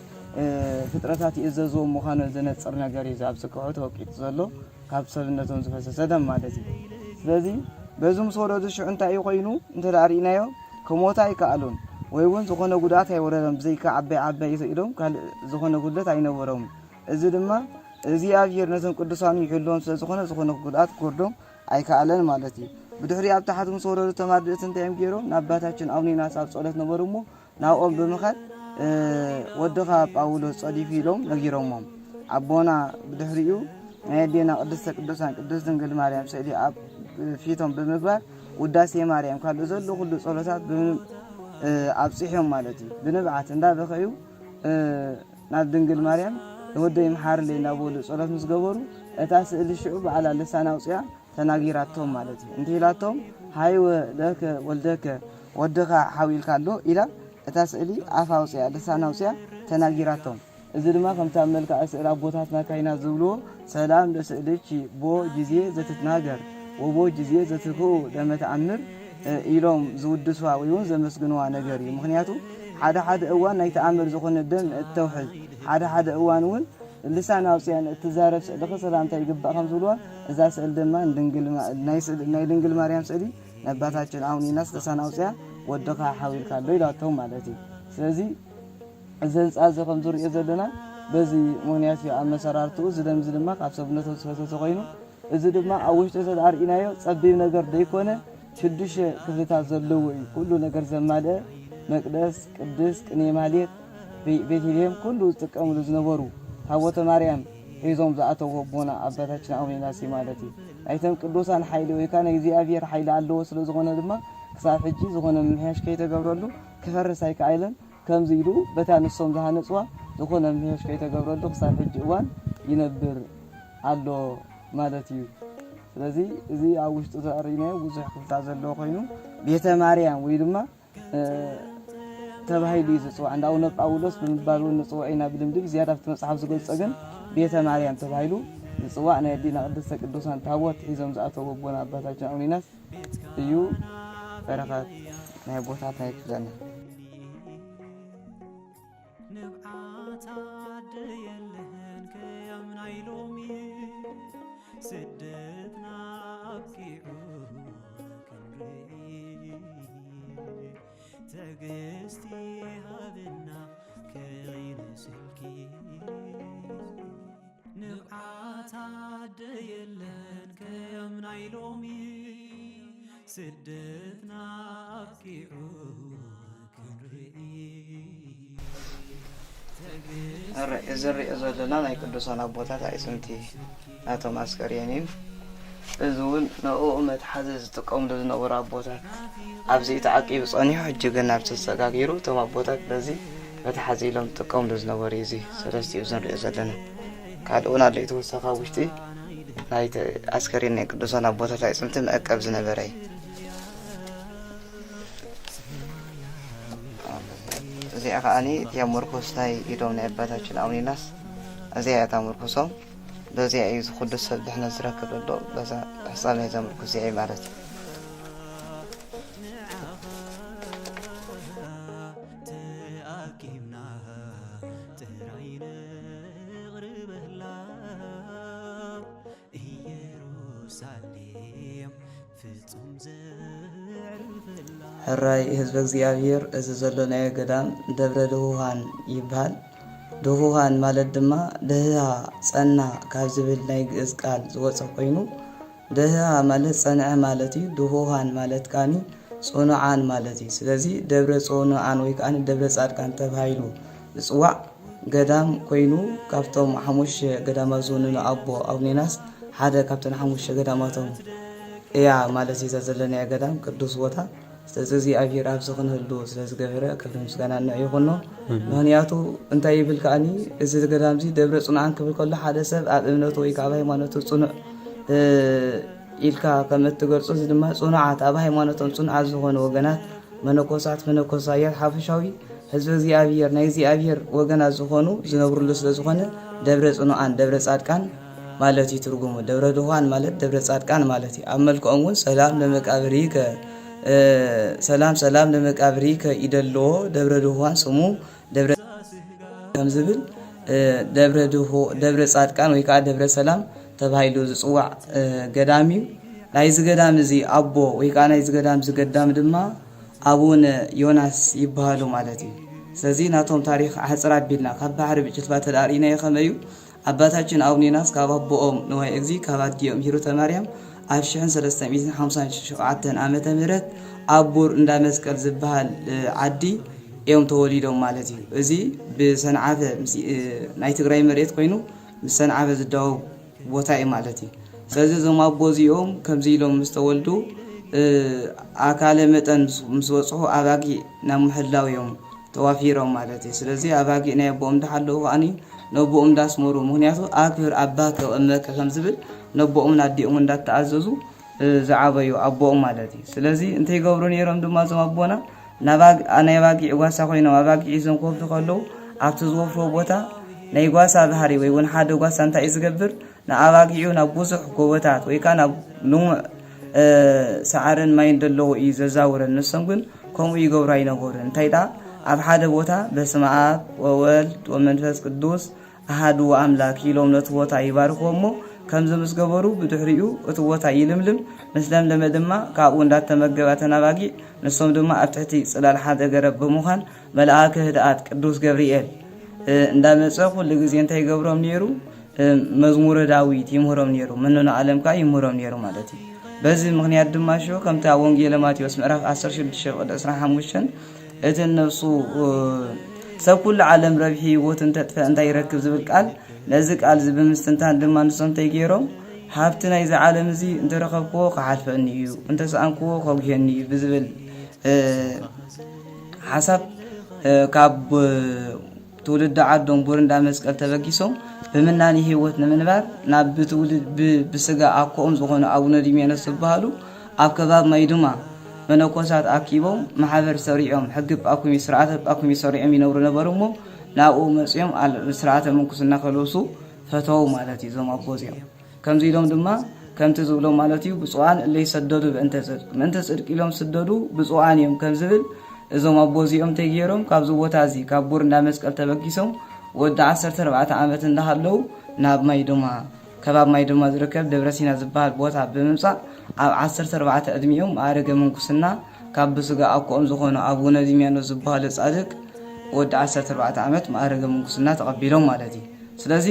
ፍጥረታት ይእዘዝዎም ምዃኑ ዘነጽር ነገር እዩ ኣብዚ ከውሒ ተወቂጡ ዘሎ። ካብ ሰብነቶም ዝፈሰሰ ደም ማለት እዩ። ስለዚ በዚ ምስ ወለዱ ሽዑ እንታይ እዩ ኮይኑ እንተ ደኣ ርኢናዮ ክሞቱ ኣይከኣሉን ወይ እውን ዝኾነ ጉድኣት ኣይወረዶም ብዘይካ ዓባይ ዓባይ ኢሎም ካልእ ዝኾነ ጉድለት ኣይነበሮምን። እዚ ድማ እግዚኣብሔር ነቶም ቅዱሳኑ ይሕልዎም ስለ ዝኾነ ዝኾነ ጉድኣት ክወርዶም ኣይከኣለን ማለት እዩ። ብድሕሪ ኣብ ታሕቲ ምስ ወረዱ እቶም ኣርድእቲ እንታይ እዮም ገይሮም? ንኣባታችን ኣቡነ ዮናስ ኣብ ጸሎት ነበሩ እሞ ናብኦም ብምኻድ ወድኻ ጳውሎስ ጸዲፉ ኢሎም ነጊሮሞም። ኣቦና ብድሕሪኡ ናይ ኣዴና ቅድስተ ቅዱሳን ቅድስት ድንግል ማርያም ስእሊ ኣብ ፊቶም ብምግባር ውዳሴ ማርያም ካልእ ዘሎ ኩሉ ጸሎታት ኣብጺሖም ማለት እዩ። ብንብዓት እንዳበኸዩ ናብ ድንግል ማርያም ንወደይ መሓርለይ እንዳበሉ ጸሎት ምስ ገበሩ እታ ስእሊ ሽዑ ባዕላ ልሳን ኣውፅያ ተናጊራቶም ማለት እዩ። እንተ ኢላቶም ሃይወ ለከ ወልደከ ወድኻ ሓው ኢልካ ኣሎ ኢላ እታ ስእሊ ኣፍ ኣውፅያ ልሳን ኣውፅያ ተናጊራቶም። እዚ ድማ ከምቲ ኣብ መልክዓ ስእሊ ኣቦታትና ካይናት ዝብልዎ ሰላም ለስእልኪ ቦ ጊዜ ዘትትናገር ወቦ ጊዜ ዘትክኡ ለመተኣምር ኢሎም ዝውድስዋ ወይ እውን ዘመስግንዋ ነገር እዩ። ምክንያቱ ሓደ ሓደ እዋን ናይ ተኣምር ዝኾነ ደም እተውሕዝ ሓደ ሓደ እዋን እውን ልሳን ኣውፅያ ንእትዛረብ ስእልኺ ሰላምታ ይግባእ ከም ዝብልዋ እዛ ስእል ድማ ናይ ድንግል ማርያም ስእሊ ነባታችን ኣሁን ኢናስ ልሳን ኣውፅያ ወድኻ ሓዊልካ ኣሎ ኢላቶም ማለት እዩ። ስለዚ እዚ ህንፃ እዚ ከም ዝሪኦ ዘለና በዚ ምክንያት እዩ ኣመሰራርትኡ እዚ ደምዚ ድማ ካብ ሰብነቶም ዝፈሰሰ ኮይኑ እዚ ድማ ኣብ ውሽጢ ተዳርኢናዮ ጸቢብ ነገር ደይኮነ ሽዱሽተ ክፍልታት ዘለዎ እዩ። ኩሉ ነገር ዘማልአ መቅደስ፣ ቅድስ፣ ቅኔ ማህሌት፣ ቤ- ቤተልሔም ኩሉ ዝጥቀምሉ ዝነበሩ ታቦተ ማርያም ሒዞም ዝኣተዉ ኣቦና ኣባታችን ኣቡነ ናሲ ማለት እዩ። ናይቶም ቅዱሳን ሓይሊ ወይ ከዓ ናይ እግዚኣብሔር ሓይሊ ኣለዎ ስለ ዝኾነ ድማ ክሳብ ሕጂ ዝኾነ ምምሕያሽ ከይተገብረሉ ክፈርስ ኣይከኣለን። ከምዚ ኢሉ በታ ንሶም ዝሃነፅዋ ዝኾነ ምምሕያሽ ከይተገብረሉ ክሳብ ሕጂ እዋን ይነብር ኣሎ ማለት እዩ። ስለዚ እዚ ኣብ ውሽጡ ተርእናዮ ብዙሕ ክፍልታት ዘለዎ ኮይኑ ቤተ ማርያም ወይ ድማ ተባሂሉ እዩ ዝፅዋዕ። እንዳ ኣቡነ ጳውሎስ ብምባል እውን ንፅውዖ ኢና ብልምዲ ብዝያዳ ኣብቲ መፅሓፍ ዝገልፆ ግን ቤተ ማርያም ተባሂሉ ዝፅዋዕ ናይ ኣዴና ቅድስተ ቅዱሳን ታቦት ሒዞም ዝኣተዉ ኣቦና ኣባታችን ኣቡነ ዮናስ እዩ። በረኸት ናይ ኣቦታትና ይክፈለና። ንብዓት ኣደ የለን ከም ናይ ሎሚ ስደትና ኣብቂዑ ክንርኢ ትዕግስቲ ሃብና ከይንስልኪ ንብዓት ኣደ የለን ከም ናይ ሎሚ ስደትና ኣብቂዑ ክንርኢ እዚ ንሪኦ ዘለና ናይ ቅዱሳን ኣቦታት ኣዕፅምቲ ናቶም ኣስከሬን እዩ። እዚ እውን ንእኡ መትሓዚ ዝጥቀምሉ ዝነበሩ ኣቦታት ኣብዚ እዩ ተዓቂቡ ፀኒሑ። ሕጂ ግን ናብ ተሰጋጊሩ እቶም ኣቦታት በዚ መትሓዚ ኢሎም ዝጥቀምሉ ዝነበሩ እዩ እዚ ሰለስቲኡ እዚ ንሪኦ ዘለና። ካልእ እውን ኣሎ ተወሳኺ ኣብ ውሽጢ ናይ ኣስከሬን ናይ ቅዱሳን ኣቦታት ኣዕፅምቲ መእቀብ ዝነበረ እዩ። እዚኣ ከዓኒ እቲኣ ምርኩስ ናይ ኢዶም ናይ ኣባታችን ኣቡነ ዮናስ እዚኣ እያ እታ ምርኩሶም። በዚኣ እዩ እዚ ኩሉ ሰብ ድሕነት ዝረክብ ዘሎ፣ በዛ ሕጻን ናይዛ ምርኩስ እዚኣ እዩ ማለት እዩ። ተኣኪብና ጥራይ ነቕርበላ ኢየሩሳሌም ፍጹም ዘዕርፈላ። ሕራይ ህዝበ እግዚኣብሔር፣ እዚ ዘለናዮ ገዳም ደብረ ድሁሃን ይበሃል። ድሁሃን ማለት ድማ ድህሃ ጸና ካብ ዝብል ናይ ግእዝ ቃል ዝወጸ ኮይኑ፣ ድህሃ ማለት ጸንዐ ማለት እዩ። ድሁሃን ማለት ከኣኒ ጽኑዓን ማለት እዩ። ስለዚ ደብረ ጽኑዓን ወይ ከኣኒ ደብረ ጻድቃን ተባሂሉ ዝጽዋዕ ገዳም ኮይኑ፣ ካብቶም ሓሙሽተ ገዳማት ዝውንኑ ኣቦ ኣቡኔናስ ሓደ ካብተን ሓሙሽተ ገዳማቶም እያ ማለት እዩ። እዛ ዘለናያ ገዳም ቅዱስ ቦታ። ስለዚ እግዚኣብሔር ኣብዚ ክንህሉ ስለ ዝገበረ ክብሪ ምስጋና ንዕ ይኹኖ። ምኽንያቱ እንታይ ይብል ከኣኒ፣ እዚ ገዳም እዚ ደብረ ጽኑዓን ክብል ከሎ ሓደ ሰብ ኣብ እምነቱ ወይ ከዓ ኣብ ሃይማኖቱ ጽኑዕ እ፣ ኢልካ ከም እትገልጾ፣ እዚ ድማ ጽኑዓት፣ ኣብ ሃይማኖቶም ጽኑዓት ዝኾኑ ወገናት፣ መነኮሳት፣ መነኮሳያት፣ ሓፈሻዊ ህዝቢ እግዚኣብሔር፣ ናይ እግዚኣብሔር ወገናት ዝኾኑ ዝነብሩሉ ስለ ዝኾነ፣ ደብረ ጽኑዓን፣ ደብረ ጻድቃን ማለት እዩ ትርጉሙ። ደብረ ድኹዓን ማለት ደብረ ጻድቃን ማለት እዩ። ኣብ መልክዖም እውን ሰላም ለመቃብሪከ፣ እ፣ ሰላም ሰላም ለመቃብሪከ ይደልዎ ደብረ ድኹዓን ስሙ ደብረ ከም ዝብል፣ እ፣ ደብረ ድኹ-፣ ደብረ ጻድቃን ወይ ከዓ ደብረ ሰላም ተባሂሉ ዝጽዋዕ፣ እ፣ ገዳም እዩ። ናይዚ ገዳም እዚ ኣቦ ወይ ከዓ ናይዚ ገዳም እዚ ገዳም ድማ ኣቡነ ዮናስ ይበሃሉ ማለት እዩ። ስለዚ ናቶም ታሪኽ ኣሕጽር ኣቢልና ካብ ባሕሪ ብጭልፋ ተዳርእናዮ ከመይ እዩ? ኣባታችን ኣቡነ ዮናስ ካብ ኣቦኦም ንዋየ እግዚእ ካብ ኣዲኦም ሂሩተ ማርያም ኣብ ሽሕን ሰለስተ ሚእትን ሓምሳን ሸውዓተን ዓመተ ምህረት ኣብ ቡር እንዳ መስቀል ዝበሃል፣ እ፣ ዓዲ እዮም ተወሊዶም ማለት እዩ። እዚ ብሰንዓፈ ምስ፣ እ፣ ናይ ትግራይ መሬት ኮይኑ ምስ ሰንዓፈ ዝዳወብ ቦታ እዩ ማለት እዩ። ስለዚ እዞም ኣቦ እዚኦም ከምዚ ኢሎም ምስ ተወልዱ፣ እ፣ ኣካለ መጠን ምስ፣ ምስ በጽሑ ኣባጊዕ ናብ ምሕላው እዮም ተዋፊሮም ማለት እዩ። ስለዚ ኣባጊዕ ናይ ኣቦኦም እንዳሓለዉ ከኣኒ ነቦኦም እንዳስመሩ፣ ምኽንያቱ ኣክብር ኣባከ ወእመከ ከም ዝብል ነቦኦምን ኣዲኦምን እንዳተኣዘዙ፣ እ፣ ዝዓበዩ ኣቦኦም ማለት እዩ። ስለዚ እንታይ ይገብሩ ነይሮም ድማ እዞም ኣቦና፣ ናባግ-፣ ናይ ኣባጊዕ ጓሳ ኮይኖም ኣባጊዕ ሒዞም ክወፍሩ ከለዉ ኣብቲ ዝወፍርዎ ቦታ ናይ ጓሳ ባህሪ ወይ እውን ሓደ ጓሳ እንታይ እዩ ዝገብር? ንኣባጊዑ ናብ ብዙሕ ጎቦታት ወይ ከዓ ናብ ልሙዕ፣ እ፣ ሳዕርን ማይን ዘለዎ እዩ ዘዛውረን። ንሶም ግን ከምኡ ይገብሩ ኣይነበሩን። እንታይ ደኣ ኣብ ሓደ ቦታ በስመ ኣብ ወወልድ ወመንፈስ ቅዱስ ኣሃዱ ኣምላክ ኢሎም ነቲ ቦታ ይባርኽዎ እሞ ከምዚ ምስ ገበሩ ብድሕሪኡ እቲ ቦታ ይልምልም። ምስ ለምለመ ድማ ካብኡ እንዳተመገባ እተን ኣባጊዕ ንሶም ድማ ኣብ ትሕቲ ጽላል ሓደ ገረብ ብምዃን መልኣከ ህድኣት ቅዱስ ገብርኤል፣ እ፣ እንዳመጸ ኩሉ ግዜ እንታይ ይገብሮም ነይሩ? እ፣ መዝሙረ ዳዊት ይምህሮም ነይሩ። መኖነ ዓለም ከኣ ይምህሮም ነይሩ ማለት እዩ። በዚ ምኽንያት ድማ ሽዑ ከምቲ ኣብ ወንጌለ ማቴዎስ ምዕራፍ ዓሰርተ ሽዱሽተ ቁጽሪ ዕስራን ሓሙሽተን እቲ ነፍሱ፣ እ፣ ሰብ ኩሉ ዓለም ረብሒ ህይወቱ እንተጥፈ እንታይ ይረክብ ዝብል ቃል፣ ነዚ ቃል እዚ ብምስትንታን ድማ ንሶም እንታይ ገይሮም? ሃብቲ ናይዚ ዓለም እዚ እንተረኸብክዎ ክሓልፈኒ እዩ፣ እንተሰኣንክዎ ከጉህየኒ እዩ ብዝብል፣ እ፣ ሓሳብ፣ እ፣ ካብ ትውልዲ ዓዶም ቡር እንዳ መስቀል ተበጊሶም ብምናኒ ህይወት ንምንባር ናብ ብትውልድ ብ-፣ ብስጋ ኣኮኦም ዝኾኑ ኣቡነ ዲሜኖስ ዝበሃሉ ኣብ ከባቢ ማይዱማ መነኮሳት ኣኪቦም ማሕበር ሰሪዖም፣ ሕጊ ጳኩሚ፣ ስርዓተ ጳኩሚ ሰሪዖም ይነብሩ ነበሩ እሞ ናብኡ መጺኦም ኣል-፣ ስርዓተ ምንኩስና ከልብሱ ፈተው ማለት እዩ እዞም ኣቦ እዚኦም። ከምዚ ኢሎም ድማ ከምቲ ዝብሎ ማለት እዩ፣ ብፁዓን እለ ይሰደዱ በእንተ ጽድቅ፣ ምእንተ ጽድቅ ኢሎም ስደዱ ብፁዓን እዮም ከም ዝብል እዞም ኣቦ እዚኦም እንታይ ገይሮም ካብዚ ቦታ እዚ ካብ ቡር እንዳ መስቀል ተበጊሶም ወዲ ዓሰርተ ኣርባዕተ ዓመት እንዳሃለዉ ናብ ማይዶማ፣ ከባብ ማይዶማ ዝርከብ ደብረ ሲና ዝበሃል ቦታ ብምምጻእ ኣብ ዓሰርተ ኣርባዕተ ዕድሚኦም ማዕረገ ምንኩስና ካብ ብስጋ ኣኮኦም ዝኾኑ ኣቡነ ዲሚያኖስ ዝበሃሉ ጻድቅ ወዲ ዓሰርተ ኣርባዕተ ዓመት ማዕረገ ምንኩስና ተቐቢሎም ማለት እዩ። ስለዚ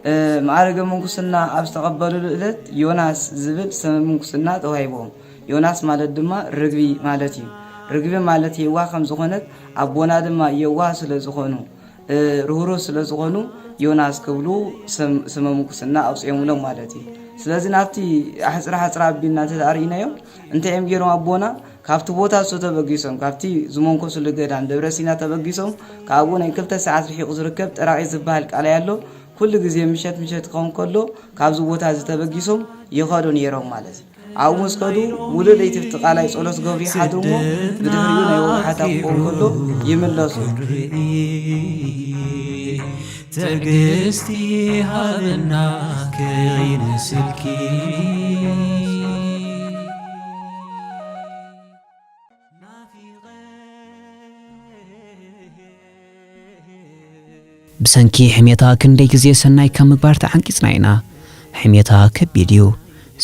እ፣ ማዕረገ ምንኩስና ኣብ ዝተቐበልሉ ዕለት ዮናስ ዝብል ስመ ምንኩስና ተዋሂቦም። ዮናስ ማለት ድማ ርግቢ ማለት እዩ። ርግቢ ማለት የዋህ ከም ዝኾነት ኣቦና ድማ የዋህ ስለ ዝኾኑ፣ እ፣ ርህሩህ ስለ ዝኾኑ ዮናስ ክብሉ ስም-፣ ስመ ምንኩስና ኣውፅኦምሎም ማለት እዩ። ስለዚ ናብቲ ኣሕፅራ ሓፅራ ኣቢልና እንተደኣ ርኢናዮ እንታይ እዮም ገይሮም ኣቦና? ካብቲ ቦታ እሱ ተበጊሶም፣ ካብቲ ዝመንኮስሉ ገዳም ደብረ ሲና ተበጊሶም፣ ካብኡ ናይ ክልተ ሰዓት ርሒቑ ዝርከብ ጥራቒ ዝበሃል ቃላይ ኣሎ። ኩሉ ግዜ ምሸት ምሸት ክኸውን ከሎ ካብዚ ቦታ እዚ ተበጊሶም ይኸዱ ነይሮም ማለት እዩ። ኣብኡ ምስ ከዱ ሙሉእ ለይቲ ኣብቲ ቃላይ ጸሎት ክገብሩ ይሓድሩ እሞ ብድሕሪኡ ናይ ወግሓታ ክኸውን ከሎ ይምለሱ። ትዕግስቲ ሃብና ከይንስልኪ። ብሰንኪ ሕሜታ ክንደይ ግዜ ሰናይ ካብ ምግባር ተዓንቂጽና ኢና። ሕሜታ ከቢድ እዩ።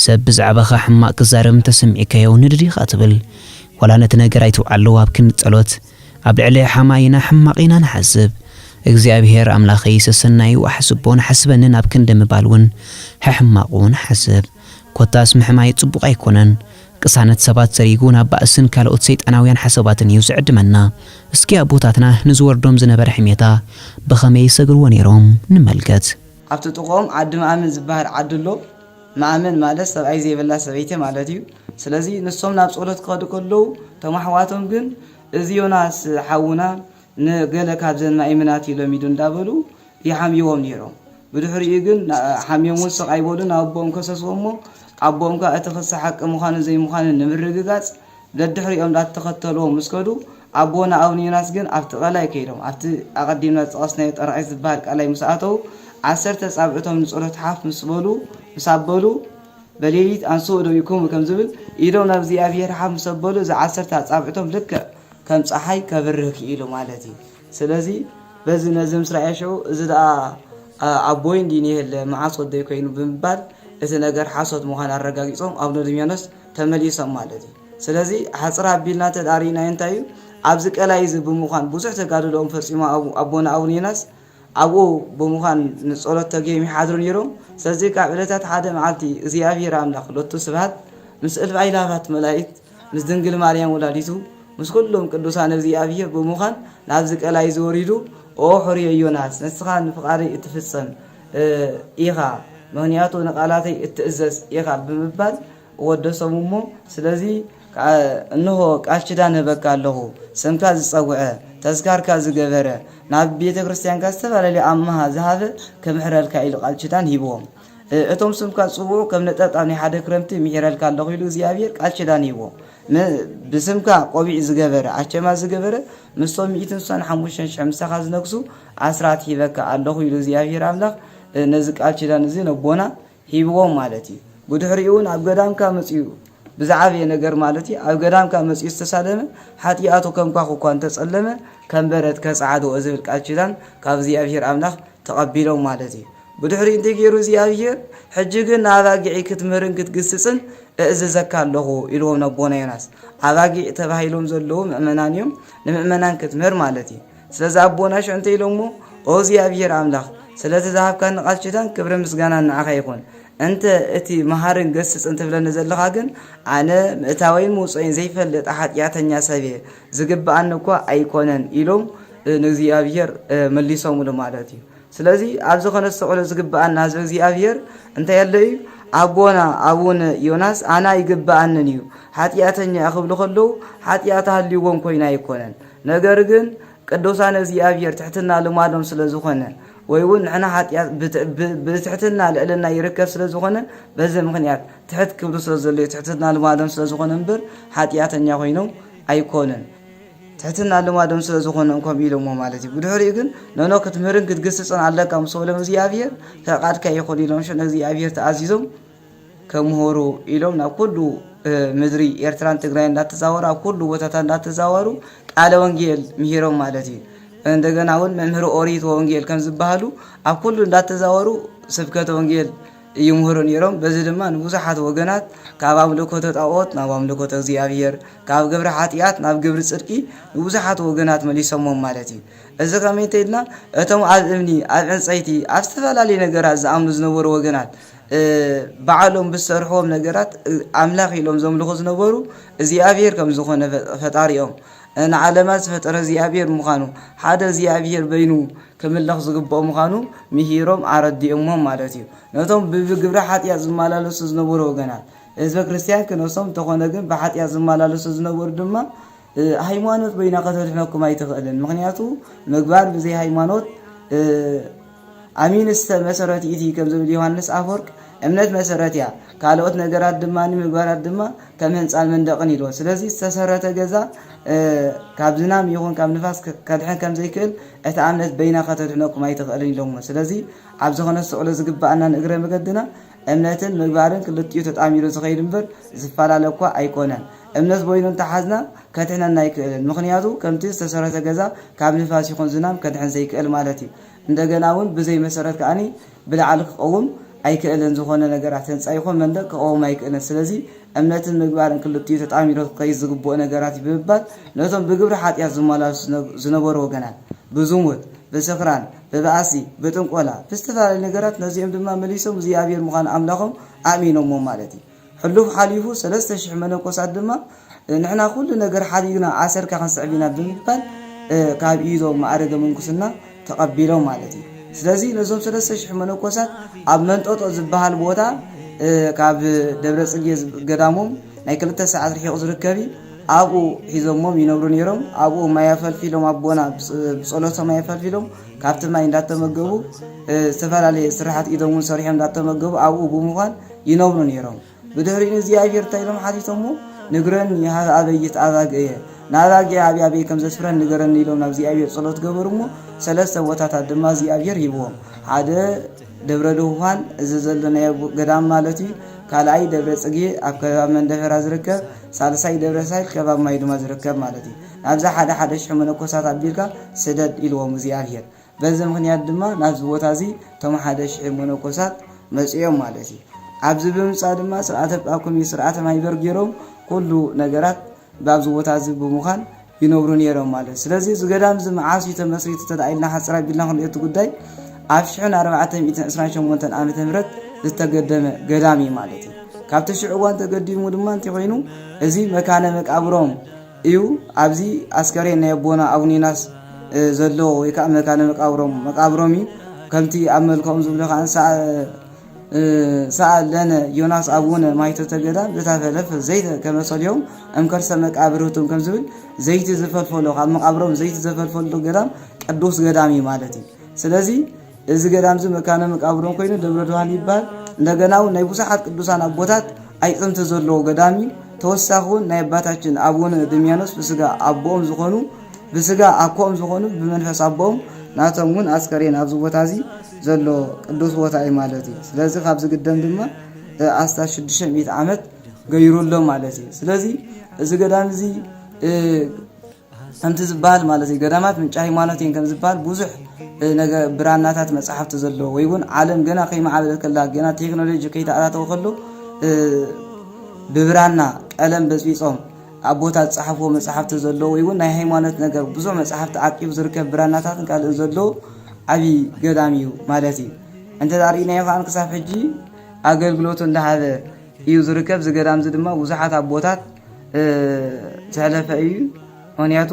ሰብ ብዛዕባኻ ሕማቕ ክዛረብ እንተሰሚዕካዮ ንድድ ኢኻ ትብል። ዋላ ነቲ ነገር ኣይትውዓሎ ኣብ ክንዲ ጸሎት። ኣብ ልዕሊ ሓማይና ሕማቕ ኢና ንሓስብ። እግዚኣብሔር ኣምላኸይ ሰሰናዩ ኣሕስቦ ንሓስበንን ኣብ ክንዲ ምባል እውን ሕሕማቑ ንሓስብ። ኮታስ ምሕማይ ጽቡቕ ኣይኮነን። ቅሳነት ሰባት ሰሪጉ ናብ ባእስን ካልኦት ሰይጣናውያን ሓሳባትን እዩ ዝዕድመና። እስኪ ኣቦታትና ንዝወርዶም ዝነበረ ሕሜታ ብኸመይ ይሰግርዎ ነይሮም ንመልከት። ኣብቲ ጥቕኦም ዓዲ መኣምን ዝበሃል ዓዲ ኣሎ። መኣምን ማለት ሰብኣይ ዘይብላ ሰበይቲ ማለት እዩ። ስለዚ ንሶም ናብ ጸሎት ክኸዱ ከለዉ፣ እቶም ኣሕዋቶም ግን፣ "እዚ ዮናስ ሓውና ንገለ ካብዘን ማእምናት እዩ ለሚዱ" እንዳበሉ ይሓምይዎም ነይሮም። ብድሕሪኡ ግን፣ ና-፣ ሓምዮም እውን ስቕ ኣይበሉን፣ ናብ ኣቦኦም ከሰስዎ እሞ፣ ኣቦኦም ከኣ እቲ ክሲ ሓቂ ምዃኑን ዘይምዃኑን ንምርግጋጽ፣ ደድሕሪኦም እንዳተኸተልዎም ምስ ከዱ፣ ኣቦና ኣቡነ ዮናስ ግን ኣብቲ ቀላይ ከይዶም፣ ኣብቲ ኣቐዲምና ዝጠቐስናዮ ጠራቒስ ዝበሃል ቀላይ ምስ ኣተዉ፣ ዓሰርተ ጻብዕቶም ንጸሎት ሓፍ ምስ በሉ፣ ምስ ኣበሉ፣ "በሌሊት አንስኡ እደዊክሙ" ከም ዝብል፣ ኢዶም ናብ እግዚኣብሔር ሓፍ ምስ ኣበሉ፣ እዚ ዓሰርተ ኣጻብዕቶም ልክዕ ከም ጸሓይ ከብርህ ክኢሉ ማለት እዩ። ስለዚ በዚ ነዚ ምስ ረኣየ ሽዑ፣ "እዚ ደኣ፣ ኣ-፣ ኣቦይ እንዲዩ ነይህለ፣ መዓስ ወደይ ኮይኑ?" ብምባል እቲ ነገር ሓሶት ምዃኑ ኣረጋጊጾም ኣብ ነድምዮኖስ ተመሊሶም ማለት እዩ። ስለዚ ሓጽር ኣቢልና እንተ ደኣ ርኢናዮ እንታይ እዩ? ኣብዚ ቀላይ እዚ ብምዃን ብዙሕ ተጋድሎኦም ፈጺሙ ኣብ-፣ ኣቦና ኣቡነ ዮናስ ኣብኡ ብምዃን ንጸሎት ተገይም ይሓድሩ ነይሮም። ስለዚ ካብ ዕለታት ሓደ መዓልቲ እግዚኣብሔር ኣምላኽ ሎቱ ስብሐት ምስ እልፍ ኣእላፋት መላእክት ምስ ድንግል ማርያም ወላዲቱ ምስ ኩሎም ቅዱሳን እግዚኣብሔር ብምዃን ናብዚ ቀላይ እዚ ወሪዱ፣ "ኦ ሕሩየ ዮናስ፣ ንስኻ ንፍቓደይ እትፍጸም፣ እ፣ ኢኻ፣ ምኽንያቱ ንቓላተይ እትእዘዝ ኢኻ" ብምባል ወደሶም እሞ፣ ስለዚ ከኣ፣ "እንሆ ቃል ኪዳን እህበካ ኣለኹ፣ ስምካ ዝጸውዐ፣ ተዝካርካ ዝገበረ፣ ናብ ቤተ ክርስቲያንካ ዝተፈላለየ ኣምሃ ዝሃበ ክምሕረልካ" ኢሉ ቃል ኪዳን ሂብዎም። እ-፣ እቶም ስምካ ዝጽውዑ ከም ነጠብጣብ ናይ ሓደ ክረምቲ ምሒረልካ ኣለኹ ኢሉ እግዚኣብሔር ቃል ኪዳን ሂብዎ። ም-፣ ብስምካ ቆቢዕ ዝገበረ፣ ኣቸማ ዝገበረ፣ ምስቶም ሚእትን ስሳን ሓሙሽተን ሽሕ ምሳኻ ዝነግሱ ኣስራት ሂበካ ኣለኹ ኢሉ እግዚኣብሔር ኣምላኽ፣ እ፣ ነዚ ቃል ኪዳን እዚ ነቦና ሂብዎም ማለት እዩ። ብድሕሪኡ እውን ኣብ ገዳምካ መጺኡ ብዝዓበየ ነገር ማለት እዩ፣ ኣብ ገዳምካ መጺኡ ዝተሳለመ ሓጢኣቱ ከም ኳኽ እኳ እንተጸለመ ከም በረድ ከጸዓድዎ ዝብል ቃል ኪዳን ካብ እግዚኣብሔር ኣምላኽ ተቐቢሎም ማለት እዩ። ብድሕሪኡ እንታይ ገይሩ እግዚኣብሔር? ሕጂ ግን ንኣባጊዐይ ክትምህርን ክትግስጽን እእዝዘካ ኣለኹ ኢልዎም ነቦና ዮናስ። ኣባጊዕ ተባሂሎም ዘለዉ ምእመናን እዮም፣ ንምእመናን ክትምህር ማለት እዩ። ስለዚ ኣቦና ሽዑ እንታይ ኢሎሞ? ኦ እግዚኣብሔር ኣምላኽ፣ ስለቲ ዝሃብካኒ ቃል ኪዳን ክብርን ምስጋናን ንዓኻ ይኹን። እንተ እቲ መሃርን ገስጽን ትብለኒ ዘለኻ ግን፣ ኣነ ምእታወይን ምውጸይን ዘይፈልጥ ሓጢኣተኛ ሰብ እየ፣ ዝግብኣኒ እኳ ኣይኮነን ኢሎም፣ እ፣ ንእግዚኣብሔር፣ እ፣ መሊሶምሉ ማለት እዩ። ስለዚ ኣብዚ ከነስተውዕሎ ዝግብኣና ህዝቢ እግዚኣብሔር እንታይ ኣሎ እዩ? ኣቦና ኣቡነ ዮናስ ኣነ ኣይግብኣንን እዩ፣ ሓጢኣተኛ እየ ክብሉ ከለዉ ሓጢኣት ሃልይዎም ኮይኑ ኣይኮነን። ነገር ግን ቅዱሳን እግዚኣብሔር ትሕትና ልማዶም ስለ ዝኾነ፣ ወይ እውን ንሕና ሓጢኣት ብት-፣ ብ-፣ ብትሕትና ልዕልና ይርከብ ስለ ዝኾነ፣ በዚ ምኽንያት ትሕት ክብሉ ስለ ዘድለዩ ትሕትና ልማዶም ስለ ዝኾነ እምበር ሓጢኣተኛ ኮይኖም ኣይኮኑን። ትሕትና ልማዶም ስለ ዝኾነ እንኮም ኢሎሞ ማለት እዩ። ብድሕሪኡ ግን፣ "ኖኖ፣ ክትምህርን ክትግስጽን ኣለካ" ምስ በሎም እግዚኣብሔር፣ "ፈቓድካ ይኹን" ኢሎም ሽዑ ንእግዚኣብሔር ተኣዚዞም ከምህሩ ኢሎም ናብ ኩሉ፣ እ፣ ምድሪ ኤርትራን ትግራይን እንዳተዛወሩ፣ ኣብ ኩሉ ቦታታት እንዳተዛወሩ ቃለ ወንጌል ምሂሮም ማለት እዩ። እንደገና እውን መምህር ኦሪት ወንጌል ከም ዝበሃሉ ኣብ ኩሉ እንዳተዛወሩ ስብከተ ወንጌል ይምህሩ ነይሮም። በዚ ድማ ንብዙሓት ወገናት ካብ ኣምልኮተ ጣኦት ናብ ኣምልኮተ እግዚኣብሔር፣ ካብ ግብሪ ሓጢኣት ናብ ግብሪ ጽድቂ ንብዙሓት ወገናት መሊሶሞም ማለት እዩ። እዚ ከመይ እንተ ኢልና፣ እቶም ኣብ እምኒ፣ ኣብ ዕንጸይቲ፣ ኣብ ዝተፈላለየ ነገራት ዝኣምኑ ዝነበሩ ወገናት፣ እ፣ ባዕሎም ብዝሰርሕዎም ነገራት፣ እ፣ ኣምላኽ ኢሎም ዘምልኹ ዝነበሩ እግዚኣብሔር ከም ዝኾነ ፈ-፣ ፈጣሪኦም፣ እ፣ ንዓለማት ዝፈጠረ እግዚኣብሔር ምዃኑ፣ ሓደ እግዚኣብሔር በይኑ ክምለኽ ዝግብኦ ምዃኑ ምሂሮም ኣረዲኦሞም ማለት እዩ። ነቶም ብ-፣ ብግብሪ ሓጢኣት ዝመላለሱ ዝነበሩ ወገናት፣ ህዝበ ክርስቲያን ክነሶም እንተኾነ ግን ብሓጢኣት ዝመላለሱ ዝነበሩ ድማ፣ እ፣ ሃይማኖት በይና ከተድሕነኩም ኣይትኽእልን። ምኽንያቱ ምግባር ብዘይ ሃይማኖት፣ እ፣ ኣሚንስተ መሰረት ይእቲ ከም ዝብል ዮሃንስ ኣፈወርቅ፣ እምነት መሰረት እያ፣ ካልኦት ነገራት ድማ፣ ምግባራት ድማ ከም ህንጻን መንደቕን ኢልዎ። ስለዚ ዝተሰረተ ገዛ እ፣ ካብ ዝናም ይኹን ካብ ንፋስ ከ-፣ ከድሕን ከም ዘይክእል እታ እምነት በይና ከተድሕነኩም ኣይትኽእልን ኢሎሞ። ስለዚ ኣብዚ ከነስተውዕሎ ዝግብኣና ንእግረ መገድና እምነትን ምግባርን ክልቲኡ ተጣሚሩ ዝኸይድ እምበር ዝፈላለ እኳ ኣይኮነን። እምነት በይኑ እንተሓዝና ከድሕነና ኣይክእልን። ምኽንያቱ ከምቲ ዝተሰረተ ገዛ ካብ ንፋስ ይኹን ዝናም ከድሕን ዘይክእል ማለት እዩ። እንደገና እውን ብዘይ መሰረት ከኣኒ ብላዕሊ ክቐውም ኣይክእልን። ዝኾነ ነገራት ህንፃ ይኹን መንደቕ ክቐውም ኣይክእልን። ስለዚ እምነትን ምግባርን ክልቲኡ ተጣሚሩ ክኸይድ ዝግብኦ ነገራት እዩ ብምባል ነቶም ብግብሪ ሓጢኣት ዝመላለሱ ዝነ-፣ ዝነበሩ ወገናት ብዝሙት፣ ብስኽራን፣ ብባእሲ፣ ብጥንቆላ፣ ብዝተፈላለዩ ነገራት ነዚኦም ድማ መሊሶም እግዚኣብሔር ምዃን ኣምላኾም ኣእሚኖሞ ማለት እዩ። ሕሉፍ ሓሊፉ ሰለስተ ሽሕ መነኮሳት ድማ ንሕና ኩሉ ነገር ሓዲግና ኣሰርካ ክንስዕብ ኢና ብምባል፣ እ፣ ካብ ኢዶም ማዕረገ ምንኩስና ተቐቢሎም ማለት እዩ። ስለዚ ነዞም ሰለስተ ሽሕ መነኮሳት ኣብ መንጦጦ ዝበሃል ቦታ፣ እ፣ ካብ ደብረ ጽጌ ዝብ-፣ ገዳሞም ናይ ክልተ ሰዓት ርሒቑ ዝርከብ እዩ። ኣብኡ ሒዞሞም ይነብሩ ነይሮም። ኣብኡ ማይ ኣፈልፊሎም ኣቦና ብጽ-፣ ብጸሎቶም ማይ ኣፈልፊሎም ካብቲ ማይ እንዳተመገቡ፣ እ፣ ዝተፈላለየ ስራሓት ኢዶም እውን ሰሪሖም እንዳተመገቡ ኣብኡ ብምዃን ይነብሩ ነይሮም። ብድሕሪኡ ንእግዚኣብሔር እንታይ ኢሎም ሓቲቶሞ? "ንግረኒ፣ ሀበ ኣበይት ኣባግዕየ፣ ንኣባግዕ ኣበይ ኣበይ ከም ዘስፍረን ንገረኒ" ኢሎም ናብ እግዚኣብሔር ጸሎት ገበሩ እሞ፣ ሰለስተ ቦታታት ድማ እግዚኣብሔር ሂብዎም። ሓደ ደብረ ድኹፋን፣ እዚ ዘሎ ናይ ኣቡ-፣ ገዳም ማለት እዩ። ካልኣይ ደብረ ጽጌ ኣብ ከባቢ መንደፈራ ዝርከብ፣ ሳልሳይ ደብረ ሳይል ከባቢ ማይ ድማ ዝርከብ ማለት እዩ። ናብዛ ሓደ ሓደ ሽሕ መነኮሳት ኣቢልካ ስደድ ኢልዎም እግዚኣብሔር። በዚ ምኽንያት ድማ ናብዚ ቦታ እዚ እቶም ሓደ ሽሕ መነኮሳት መጺኦም ማለት እዩ። ኣብዚ ብምምጻእ ድማ ስርዓተ ጳኩሚ፣ ስርዓተ ማይበር ገይሮም ኩሉ ነገራት ብኣብዚ ቦታ እዚ ብምዃን ይነብሩ ነይሮም ማለት እዩ። ስለዚ እዚ ገዳም እዚ መዓስ እዩ ተመስሪቱ እንተ ደኣ ኢልና ሓጽር ኣቢልና ክንሪኦ እቲ ጉዳይ ኣብ ሽሕን ኣርባዕተ ሚእትን ዕስራን ሸሞንተን ዓመተ ምህረት ዝተገደመ ገዳም እዩ ማለት እዩ። ካብቲ ሽዑ እዋን ተገዲሙ ድማ እንታይ ኮይኑ እዚ መካነ መቃብሮም እዩ። ኣብዚ ኣስከሬን ናይ ኣቦና ኣቡነ ዮናስ፣ እ፣ ዘለዎ ወይ ከዓ መካነ መቃብሮም፣ መቃብሮም እዩ። ከምቲ ኣብ መልክዖም ዝብሎ ከዓ ሰኣ-፣ እ፣ ሰኣለነ ዮናስ ኣቡነ ማይቶተ ገዳም ዘተፈለፈ ዘይተ ከመ ሰሊሆሙ እምከርሰ መቃብር ህቱም ከም ዝብል ዘይቲ ዝፈልፈሎ፣ ካብ መቃብሮም ዘይቲ ዘፈልፈሎ ገዳም ቅዱስ ገዳም እዩ ማለት እዩ። ስለዚ እዚ ገዳም እዚ መካነ መቃብሮም ኮይኑ ደብረ ዱሃን ይበሃል። እንደገና እውን ናይ ብዙሓት ቅዱሳን ኣቦታት ኣይፅምቲ ዘለዎ ገዳም እዩ። ተወሳኺ እውን ናይ ኣባታችን ኣቡነ ድምያኖስ ብስጋ ኣቦኦም ዝኾኑ፣ ብስጋ ኣኮኦም ዝኾኑ፣ ብመንፈስ ኣቦኦም ናቶም እውን ኣስከሬን ኣብዚ ቦታ እዚ ዘሎ ቅዱስ ቦታ እዩ ማለት እዩ። ስለዚ ካብዚ ግደም ድማ፣ እ፣ ኣስታት ሽዱሽተ ሚእቲ ዓመት ገይሩ ኣሎ ማለት እዩ። ስለዚ እዚ ገዳም እዚ፣ እ፣ ከምቲ ዝበሃል ማለት እዩ፣ ገዳማት ምንጪ ሃይማኖት እየን ከም ዝበሃል ብዙሕ፣ እ፣ ነገ-፣ ብራናታት መጽሓፍቲ ዘለዎ ወይ እውን ዓለም ገና ከይመዓበለት ከላ፣ ገና ቴክኖሎጂ ከይተኣታተወ ከሎ፣ እ፣ ብብራና ቀለም በጽቢጾም ኣቦታት ዝጸሓፍዎ መጽሓፍቲ ዘለዎ ወይ እውን ናይ ሃይማኖት ነገር ብዙሕ መጽሓፍቲ ዓቂቡ ዝርከብ ብራናታትን ካልእን ዘለዎ ዓቢ ገዳም እዩ ማለት እዩ። እንተ ደኣ ርኢናዮ ከኣ ክሳብ ሕጂ ኣገልግሎቱ እንዳሃበ እዩ ዝርከብ። እዚ ገዳም እዚ ድማ ብዙሓት ኣቦታት፣ እ፣ ዘሕለፈ እዩ። ምኽንያቱ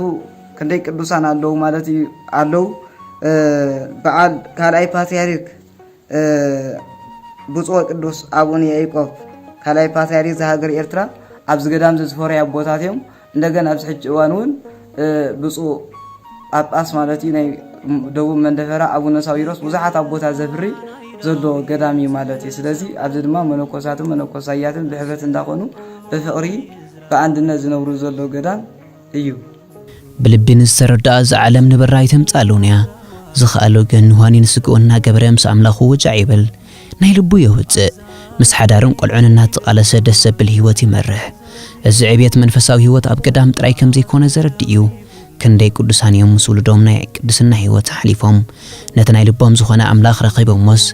ክንደይ ቅዱሳን ኣለዉ ማለት እዩ፣ ኣለዉ። እ፣ በዓል ካልኣይ ፓትርያርክ፣ እ፣ ብፁዕ ቅዱስ ኣቡነ ያዕቆብ ካልኣይ ፓትርያርክ ዘሃገር ኤርትራ ኣብዚ ገዳም እዚ ዝፈረዩ ኣቦታት እዮም። እንደገና ኣብዚ ሕጂ እዋን እውን፣ እ፣ ብፁዕ ጳጳስ ማለት እዩ ናይ ደቡብ መንደፈራ ኣቡነ ሳዊሮስ ብዙሓት ኣቦታት ዘፍሪ ዘሎ ገዳም እዩ ማለት እዩ። ስለዚ ኣብዚ ድማ መነኮሳትን መነኮሳያትን ብሕብረት እንዳኾኑ ብፍቕሪ ብኣንድነት ዝነብሩ ዘሎ ገዳም እዩ። ብልቢ ንዝተረድኣ እዛ ዓለም ንበራ ኣይተምጽኣሉን እያ። ዝኸኣሎ ግን ኑሃኒ ንስግኡ እናገበረ ምስ ኣምላኹ ወጃዕ ይብል። ናይ ልቡ የውጽእ። ምስ ሓዳርን ቆልዑን እናተቓለሰ ደስ ዘብል ህይወት ይመርሕ። እዚ ዕብየት መንፈሳዊ ህይወት ኣብ ገዳም ጥራይ ከም ዘይኮነ ዘረድእ እዩ። ክንደይ ቅዱሳን እዮም ምስ ውሉዶም ናይ ቅድስና ህይወት ኣሕሊፎም። ነቲ ናይ ልቦም ዝኾነ ኣምላኽ ረኺቦሞስ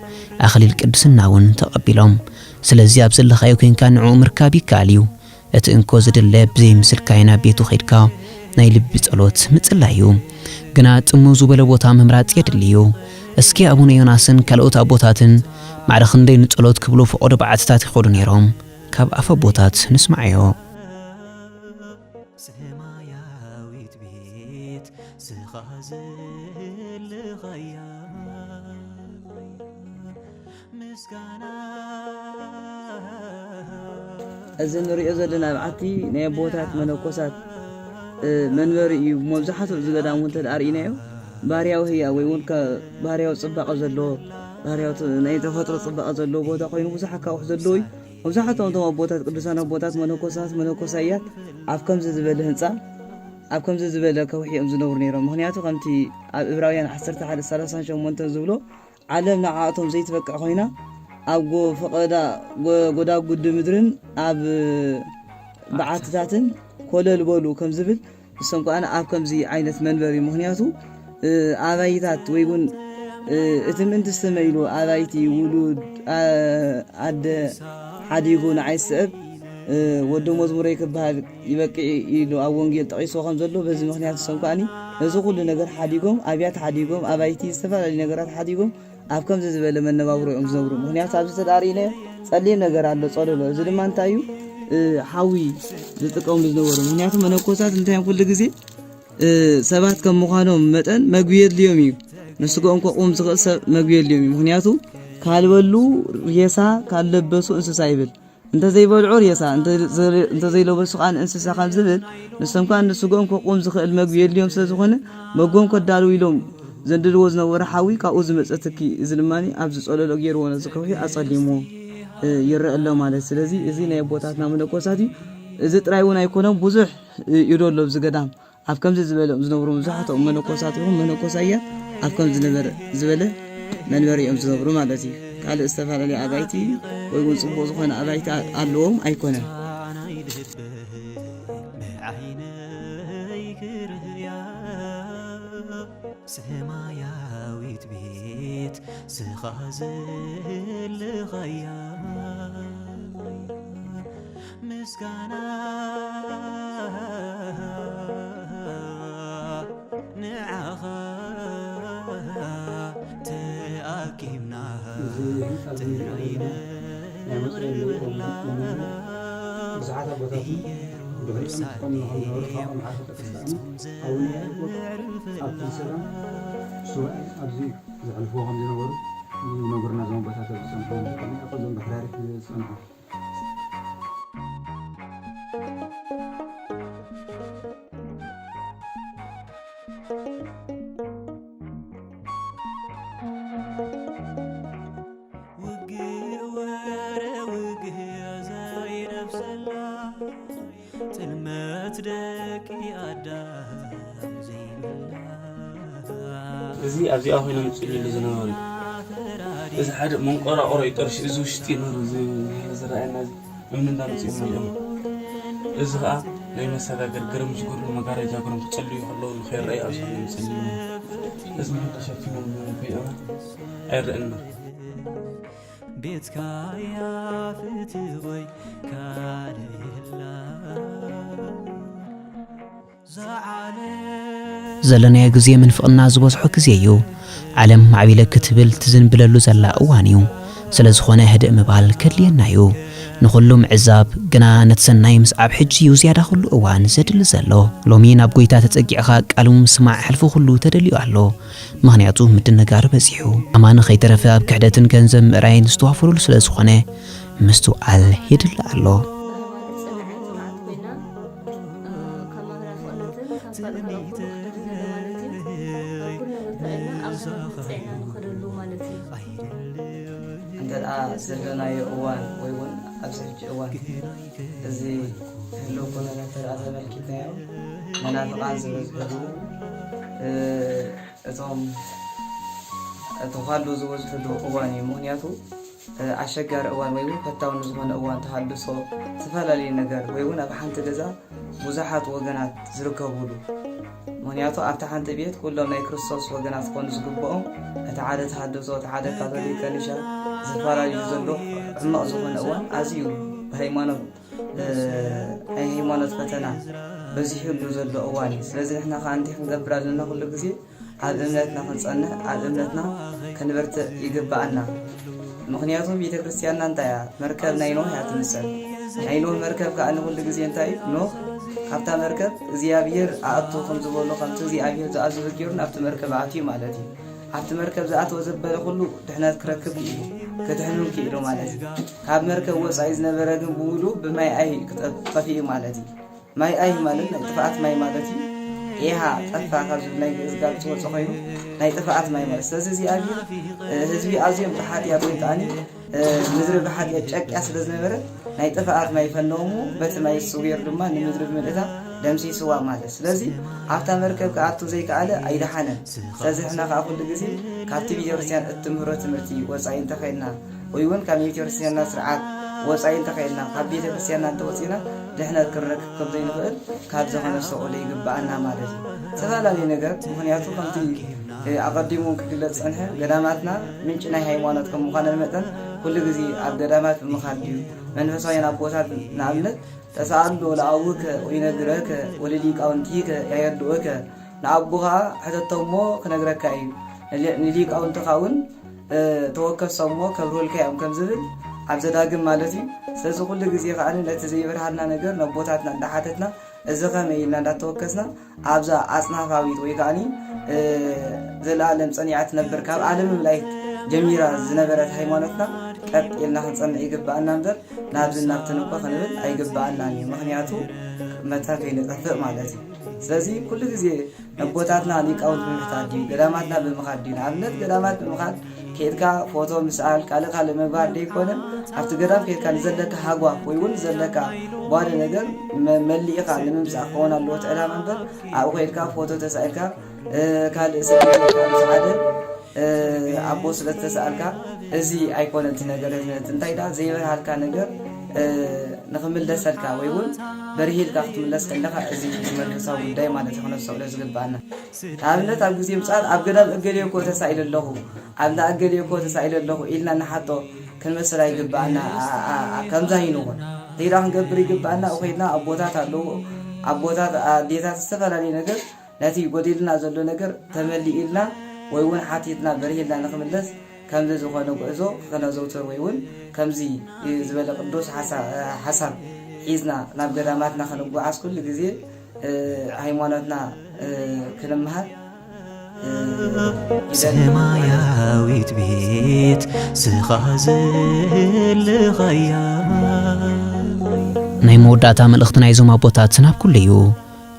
ኣኽሊል ቅድስና እውን ተቐቢሎም። ስለዚ ኣብ ዘለኻዮ ኮይንካ ንዕኡ ምርካብ ይከኣል እዩ። እቲ እንኮ ዝድለ ብዘይ ምስልካይ ናብ ቤቱ ኸይድካ ናይ ልቢ ጸሎት ምጽላይ እዩ። ግና ጽምው ዝበለ ቦታ ምምራጽ የድሊ እዩ። እስኪ ኣቡነ ዮናስን ካልኦት ኣቦታትን ማዕረ ክንደይ ንጸሎት ክብሉ ፈቐዶ በዓትታት ይኸዱ ነይሮም? ካብ ኣፈ ኣቦታት ንስማዓዮ። ሰማያዊት ቤት ስኻ ዝልኻያ ምስጋና። እዚ ንሪኦ ዘለና በዓቲ ናይ ኣቦታት መነኮሳት፣ እ፣ መንበሪ እዩ። መብዛሕትኡ እዚ ገዳም እውን እንተ ደኣ ርኢናዮ ባህርያዊ ህያብ ወይ እውን ከ-፣ ባህርያዊ ጽባቐ ዘለዎ፣ ባህርያዊ ት-፣ ናይ ተፈጥሮ ጽባቐ ዘለዎ ቦታ ኮይኑ ብዙሕ ኣካውሕ ዘለዎ እዩ። መብዛሕትኦም እቶም ኣቦታት፣ ቅዱሳን ኣቦታት፣ መነኮሳት፣ መነኮሳያት ኣብ ከምዚ ዝበለ ህንጻ ኣብ ከምዚ ዝበለ ከውሒ እዮም ዝነብሩ ነይሮም። ምኽንያቱ ከምቲ ኣብ እብራውያን ዓሰርተ ሓደ ሰላሳን ሸሞንተን ዝብሎ፣ ዓለም ንዓኣቶም ዘይትበቅዕ ኮይና፣ ኣብ ጎ-፣ ፈቐዳ ጎ-፣ ጎዳጉዲ ምድርን ኣብ በዓትታትን ኮለል በሉ ከም ዝብል፣ ንሶም ከኣ ኣብ ከምዚ ዓይነት መንበሪ፣ ምኽንያቱ፣ እ፣ ኣባይታት ወይ እውን፣ እ፣ እቲ ምእንቲ ስመ ኢሉ ኣባይቲ፣ ውሉድ፣ ኣ-፣ ኣደ ሓዲጉ ንዓይ ስዕብ፣ እ፣ ወዲ መዝሙረይ ክበሃል ይበቅዕ ኢሉ ኣብ ወንጌል ጠቒስዎ ከም ዘሎ፣ በዚ ምኽንያት ንሶም ከኣ ነዚ ኩሉ ነገር ሓዲጎም፣ ኣብያት ሓዲጎም፣ ኣባይቲ፣ ዝተፈላለዩ ነገራት ሓዲጎም፣ ኣብ ከምዚ ዝበለ መነባብሮ እዮም ዝነብሩ። ምኽንያቱ ኣብዚ ተዳሪእነ ጸሊም ነገር ኣሎ፣ ጸለሎ። እዚ ድማ እንታይ እዩ? እ፣ ሓዊ ዝጥቀምሉ ዝነበሩ። ምኽንያቱ መነኮሳት እንታይ እዮም ኩሉ ግዜ፣ እ፣ ሰባት ከም ምዃኖም መጠን መግቢ የድልዮም እዩ። ንስጋኦም ከቑም ዝኽእል ሰብ መግቢ የድልዮም እዩ። ምኽንያቱ ካልበሉ ሬሳ፣ ካልለበሱ እንስሳ ይብል። እንተዘይበልዑ ሬሳ፣ እንተ-፣ እንተዘይለበሱ ከኣ እንስሳ ከም ዝብል፣ ንሶም ከኣ ንስግኦም ከቁም ዝኽእል መግቢ የድልዮም ስለ ዝኾነ፣ መግቦም ከዳልዉ ኢሎም ዘንድድዎ ዝነበረ ሓዊ ካብኡ ዝመጸ ትኪ፣ እዚ ድማ ኣብዚ ጸለሎ ገይርዎ ነዚ ከውሒ ኣጸሊምዎ፣ እ፣ ይረአ ኣሎ ማለት። ስለዚ እዚ ናይ ኣቦታትና መነኮሳት እዩ። እዚ ጥራይ እውን ኣይኮነን፣ ብዙሕ፣ እ፣ እዩ ዶ ኣሎ ኣብዚ ገዳም። ኣብ ከምዚ ዝበለ ዝነብሩ መብዛሕትኦም መነኮሳት ይኹን መነኮሳያት ኣብ ከምዚ ነበረ ዝበለ መንበሪ እዮም ዝነብሩ ማለት እዩ። ካልእ ዝተፈላለየ ኣባይቲ ወይ እውን ጽቡቕ ዝኾነ ኣባይቲ ኣ-፣ ኣለዎም ኣይኮነን። ብዓይነይ ክርእያ ሰማያዊት ቤት ስኻ ዘለኻያ ምስጋና ንዓኻ ተኣኪብና እዚ ህንጻ እዚ ጥራይ ናይ መጽለሊ ነቕርበላ ብዙሓት ኣቦታት ድሕሪኡ ክጥቀሙ ንኸምዝነበሩ ካብኦም ሓንቲ ተጠቅሳእና ኣቡነ ያዕቆብ ኣብቲ ሰላም ሱባኤ ኣብዚ ዘሕልፍዎ ከም ዝነበሩ ይነግሩና። እዞም ኣቦታት ኣብዚ ዝጸንሑ ማለት እዩ። እዞም ብሕራሪፍ ዝጸንሑ ውግእ ወረ ውግእ ዘይነብሰላ ጥልመት ደቂ ኣዳም ዘይብላ። እዚ ኣብዚኣ ኮይኖም ይጽልዩሉ ዝነበሩ እዩ። እዚ ሓደ መንቆራቆሮ እዩ፣ ጠርሺ፣ እዚ ውሽጢ ነሩ፣ እዚ ዝረኣየና፣ እዚ እምኒ እንዳመጽኡ መሊኦም። እዚ ኸኣ ናይ መሰጋገሪ ገረም ዝገብሩ መጋረጃ ገሮም ክጽልዩ ከለዉ ንኸይረኣዩ ኣብ ዝኾነ ይጽልዩ። እዚ ምን ተሸፊኖም ከይኣባ ኣይረአና። ቤትካ እያ ፍትወይ ካልላ። ዘለናዮ ግዜ ምንፍቕና ዝበዝሖ ግዜ እዩ። ዓለም ማዕቢለ ክትብል ትዝንብለሉ ዘላ እዋን እዩ። ስለ ዝኾነ ህድእ ምባል ከድልየና እዩ። ንኹሉ ምዕዛብ ግና ነቲ ሰናይ ምስዓብ ሕጂ እዩ ዝያዳ ኩሉ እዋን ዘድሊ ዘሎ። ሎሚ ናብ ጐይታ ተጸጊዕኻ ቃሉ ምስማዕ ሕልፊ ኩሉ ተደልዩ ኣሎ። ምኽንያቱ ምድንጋር በጺሑ። ኣማኒ ከይተረፈ ኣብ ክሕደትን ገንዘብ ምእራይን ዝተዋፈሩሉ ስለ ዝኾነ ምስትውዓል የድሊ ኣሎ። ብኣህባን ዝጸንሐት ጽንዓት ኮይና፣ እ፣ ካብ ማህራፍቅነትን ካብ ካልእ ካልእ ኩሉ ክሕደት ዘሎ ማለት እዩ። ካብ ኩሉ ነገር ተላዒልና ኣብ ሃይማኖት ጸኒዕና ንኸደሉ ማለት እዩ። እንተ ደኣ ዘለናዮ እዋን ወይ እውን ኣብዚ ሕጂ እዋን እዚ ህልው ኩነታት እንተ ደኣ ተመልኪትናዮ፣ መናፍቃን ዝበዝሕሉ፣ እ፣ እቶም ተዃሉ ዝበዝሕሉ እዋን እዩ። ምኽንያቱ፣ እ፣ ኣሸጋሪ እዋን ወይ እውን ፈታዊ ንዝኾነ እዋን ተሃድሶ፣ ዝተፈላለዩ ነገር ወይ እውን ኣብ ሓንቲ ገዛ ብዙሓት ወገናት ዝርከቡሉ። ምኽንያቱ ኣብቲ ሓንቲ ቤት ኩሎም ናይ ክርስቶስ ወገናት ክኾኑ ዝግብኦም፣ እቲ ሓደ ተሃድሶ፣ እቲ ሓደ ካቶሊክ፣ ከኒሻ፣ ዝተፈላለዩ ዘሎ ሕማቕ ዝኾነ እዋን ኣዝዩ ብሃይማኖት፣ እ፣ ናይ ሃይማኖት ፈተና በዚሑሉ ዘሎ እዋን እዩ። ስለዚ ንሕና ከኣ እንታይ ክንገብር ኣለና? ኩሉ ግዜ ኣብ እምነትና ክንጸንዕ፣ ኣብ እምነትና ክንበርትዕ ይግብኣና። ምኽንያቱ ቤተ ክርስቲያንና እንታይ እያ? መርከብ ናይ ኖህ እያ ትምሰል። ናይ ኖህ መርከብ ከኣ ንኹሉ ግዜ እንታይ እዩ? ኖህ ካብታ መርከብ እግዚኣብሔር ኣእቱ ከም ዝበሎ፣ ከምቲ እግዚኣብሔር ዝኣዘዞ ገይሩ ናብቲ መርከብ ኣትዩ ማለት እዩ። ኣብቲ መርከብ ዝኣተወ ዘበለ ኩሉ ድሕነት ክረክብ ክኢሉ፣ ክድሕን እውን ክኢሉ ማለት እዩ። ካብ መርከብ ወጻኢ ዝነበረ ግን ብውሉ ብማይ ኣይ ክጠፍ-፣ ጠፊኡ ማለት እዩ። ማይ ኣይ ማለት ናይ ጥፍኣት ማይ ማለት እዩ። ኤሃ ጠፋ ካብ ዝብል ናይ ግእዝ ቃል ዝወጸ ኮይኑ ናይ ጥፍኣት ማይ ማለት። ስለዚ እግዚኣብሔር፣ እ፣ ህዝቢ ኣዝዮም ብሓጢኣት ወይ ከኣኒ፣ እ፣ ምድሪ ብሓጢኣት ጨቅያ ስለ ዝነበረት ናይ ጥፍኣት ማይ ፈነዉ እሞ በቲ ማይ እሱ ገይሩ ድማ ንምድሪ ብምልእታ ደምሲስዋ ማለት። ስለዚ ኣብታ መርከብ ክኣቱ ዘይከኣለ ኣይደሓነን። ስለዚ ንሕና ከዓ ኩሉ ግዜ ካብቲ ቤተክርስትያን እትምህሮ ትምህርቲ ወፃኢ እንተኸይድና ወይ እውን ካብ ቤተክርስትያንና ስርዓት ወፃኢ እንተኸይድና፣ ካብ ቤተክርስትያንና እንተወፂና ድሕነት ክንረክብ ከም ዘይንኽእል ካብዚ ከነስተውዕሎ ይግብኣና ማለት እዩ። ዝተፈላለዩ ነገር፣ ምኽንያቱ ከምቲ ኣቐዲሙ ክግለጽ ጸንሐ፣ ገዳማትና ምንጪ ናይ ሃይማኖት ከም ምዃነን መጠን ኩሉ ግዜ ኣብ ገዳማት ብምኻድ ድዩ? መንፈሳውያን ኣቦታት ንኣብነት ተሳኣሎ ለአቡከ ወይነግረከ ወለሊቃውንቲከ ያየድወከ፣ ንኣቦኻ ሕተቶ እሞ ክነግረካ እዩ፣ ንሊ- ንሊቃውንትኻ እውን ተወከሶም እሞ ከብርሁልካ እዮም ከም ዝብል ኣብ ዘዳግም ማለት እዩ። ስለዚ ኩሉ ግዜ ከዓኒ ነቲ ዘይበርሃልና ነገር ነቦታትና እንዳሓተትና እዚ ኸመይ ኢልና እንዳተወከስና ኣብዛ ኣጽናፋዊት ወይ ከዓኒ ዘላለም ጸኒዓ ትነብር ካብ ዓለም ምልኣይት ጀሚራ ዝነበረት ሃይማኖትና ቀጥ ኢልና ክንጸንዕ ይግብኣና እምበር ናብዚ ናብትን እኮ ክንብል ኣይግብኣናን እዩ። ምኽንያቱ መታን ከይንጠፍእ ማለት እዩ። ስለዚ ኩሉ ግዜ ነቦታትና ሊቃውንት ብምሕታት ድዩ፣ ገዳማትና ብምኻድ ድዩ? ንኣብነት ገዳማት ብምኻድ ከይድካ ፎቶ ምስኣል ካልእ ካልእ ምግባር ደይኮነ ኣብቲ ገዳም ከይድካ ንዘለካ ሃጓፍ ወይ እውን ዘለካ ጓደ ነገር መ- መሊእኻ ንምምፃእ ክኸውን ኣለዎ እቲ ዕላማ እምበር ኣብኡ ከይድካ ፎቶ ተሳኢልካ ካልእ ስእሊ ምስ ሓደ ኣቦ ስለ ዝተሰኣልካ እዚ ኣይኮነ እቲ ነገር። እዚ እንታይ ዳ ዘይበርሃልካ ነገር ንክምለሰልካ ወይ እውን በርሂልካ ክትምለስ ከለካ እዚ መንፈሳዊ ጉዳይ ማለት እዩ ክነስተውዕሎ ዝግብኣና። ንኣብነት ኣብ ግዜ ምፅኣት ኣብ ገዳም እገሌ እኮ ተሳኢለ ኣለኹ ኣብዳ እገሌ እኮ ተሳኢለ ኣለኹ ኢልና ንሓቶ ክንመስል ኣይግብኣና። ከምዛ ይንኹን ሌላ ክንገብር ይግብኣና። ከይድና ኣቦታት ኣለዉ ኣቦታት ኣዴታት ዝተፈላለዩ ነገር ነቲ ጎዲልና ዘሎ ነገር ተመሊእልና ወይ እውን ሓቲትና በርሂልና ንክምለስ ከምዚ ዝኾነ ጉዕዞ ክነዘውትር ወይ እውን ከምዚ ዝበለ ቅዱስ ሓሳብ ሒዝና ናብ ገዳማትና ክንጓዓዝ ኩሉ ግዜ ሃይማኖትና ክንምሃር ይደሊ። ሰማያዊት ቤት ስኻ ዘለኻያ። ናይ መወዳእታ መልእኽቲ ናይዞም ኣቦታት ናብ ኩሉ እዩ።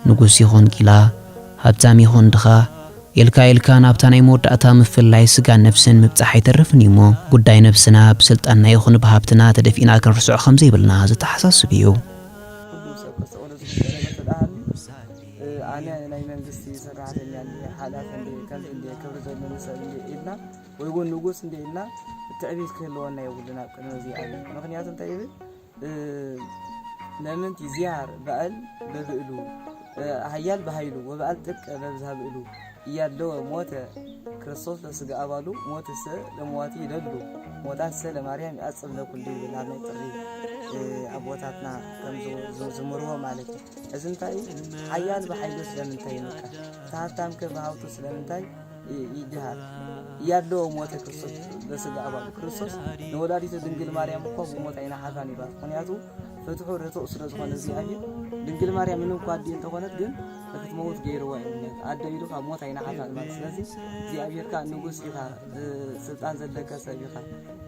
ንጉስ ይኹን ቂላ፣ ሃብታም ይኹን ድኻ፣ ኢልካ ኢልካ ናብታ ናይ መወዳእታ ምፍልላይ ስጋን ነፍስን ምብጻሕ ኣይተርፍን እዩ እሞ፣ ጉዳይ ነፍስና ብስልጣንና ይኹን ብሃብትና ተደፊእና ክንርስዖ ከም ዘይብልና ዘተሓሳስብ እዩ። ኩሉ ሰብ ከስተውዕሎ ዝግበኦ ነገር ተደኣ ሃልዩ፣ ኣነ ናይ መንግስቲ ሰራሕተኛ እንድየ፣ ሓላፊ እንድየ፣ ከምዚ እንድየ፣ ክብሪ ዘለኒ ሰብ እንድየ ኢልና ወይ እውን ንጉስ እንድየ ኢልና ትዕቢት ክህልወና የብሉን ኣብ ቅድሚ እግዚኣብሔር። ምኽንያቱ እንታይ ይብል? ለምንት ይዚያር በዐል በብእሉ፣ ሀያል በሀይሉ ወበዐል ጥቀ በብዝሃ ብእሉ እያለወ ሞተ ክርስቶስ ለስጋ አባሉ ሞትሰ ለመዋቲ ይደሉ ሞታሰ ለማርያም ይአጽብ ለኩሉ ይብል ኣብ ናይ ጥሪ ኣቦታትና ከም ዝዝምርዎ ማለት እዩ። እዚ እንታይ ሓያል ብሓይሉ ስለምንታይ ይመካ እቲ ሃብታም ከ ብሃብቱ ስለምንታይ ይድሃል? እያለወ ሞተ ክርስቶስ በስጋ አባሉ። ክርስቶስ ንወላዲቱ ድንግል ማርያም እኮ ብሞት ኣይነሓፋን ይባል። ምክንያቱ ፍትሑ ርቱዕ ስለ ዝኾነ እግዚኣብሔር ድንግል ማርያም ምንም እኳ ኣዲ እንተኾነት ግን ንክትመውት ገይርዋ እዩ። ምክንያቱ ኣደ ኢሉ ካብ ሞት ኣይነሓፋን ማለት። ስለዚ እግዚኣብሔር ከዓ ንጉስ ኢኻ፣ ስልጣን ዘለካ ሰብ ኢኻ፣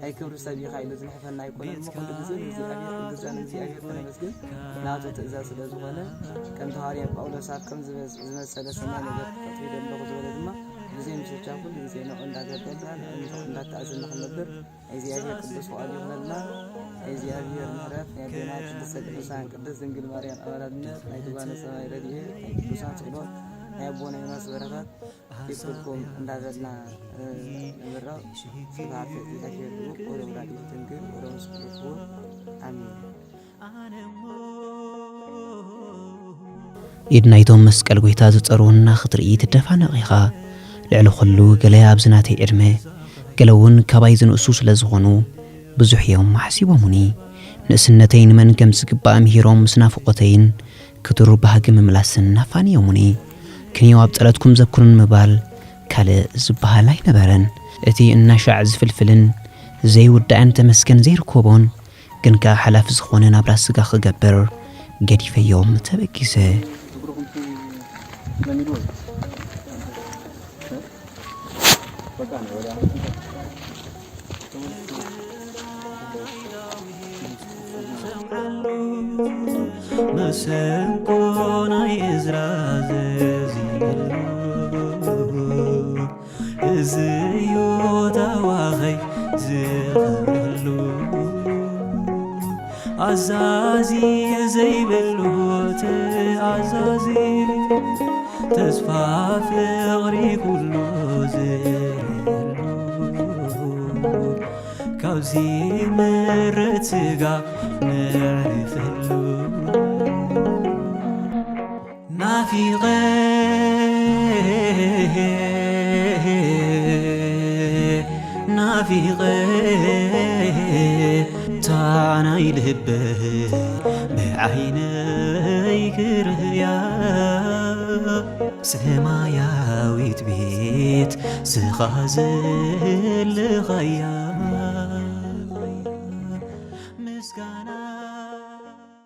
ናይ ክብሪ ሰብ ኢኻ ኢሉ ዝንሕፈና ኣይኮነን። እሞ ኩሉ ግዜ ንእግዚኣብሔር ክግዛእ ንእግዚኣብሔር ተነመስግን። ናቱ ትእዛዝ ስለ ዝኾነ ከምቲ ሃዋርያ ጳውሎስ ኣብ ከም ዝበዝ- ዝመሰለ ሰናይ ነገር ክፈጥር ይደለኹ ዝበለ ድማ ብዘይ ምሸቻ ኩሉ ግዜ ንዑ እንዳገበልና ንዑ እንዳተኣዘዝና ክንነብር ናይ እግዚኣብሔር ቅዱስ ፍቓዱ ይኹነልና። ናይ እግዚኣብሔር ምሕረት ናይ ኣዴና ቅድስተ ቅዱሳን ቅድስት ድንግል ማርያም ኣማላድነት ናይ ትጓነ ሰማይ ረድኤት ናይ ቅዱሳን ጸሎት ናይ ኣቦና ዮናስ በረኸት ይኩልኩም እንዳበልና ንምረቕ። ስብሐት ለእግዚኣብሔር ወለወላዲቱ ድንግል ወለመስቀሉ ክቡር። ኣሜን። ኢድ ናይቶም መስቀል ጐይታ ዝጸርውና ክትርኢ ትደፋነቕ ኢኻ። ልዕሊ ኹሉ ገለ ኣብዚ ናተይ ዕድመ፣ ገለ እውን ካባይ ዝንእሱ ስለ ዝኾኑ ብዙሕ እዮም ኣሕሲቦሙኒ። ንእስነተይ ንመን ከም ዝግባእ ምሂሮም ምስ ናፍቖተይን ክቱር ባህጊ ምምላስን ኣፋንዮሙኒ። ክንዮ ኣብ ጸለትኩም ዘኩሩን ምባል ካልእ ዝበሃል ኣይነበረን። እቲ እናሻዕ ዝፍልፍልን ዘይውዳእን ተመስገን ዘይርከቦን ግን ከኣ ሓላፊ ዝኾነ ናብራ ስጋ ክገብር ገዲፈዮም ተበጊሰ። መሰንቆ ናይ እዝራ ዘዚመሉ እዚ እዩ ታዋኸይ ዝኸብረሉ። ኣዛዚ ዘይብሉ ተኣዛዚ ተስፋ ፍቕሪ ኩሉ ዝህሉ ካብዚ ምረት ስጋ ነዕርፈሉ ናፊቐ ናፊቐ ታናይ ልበይ ብዓይነይ ክርእያ ሰማያዊት ቤት ስኻ ዘለኻያ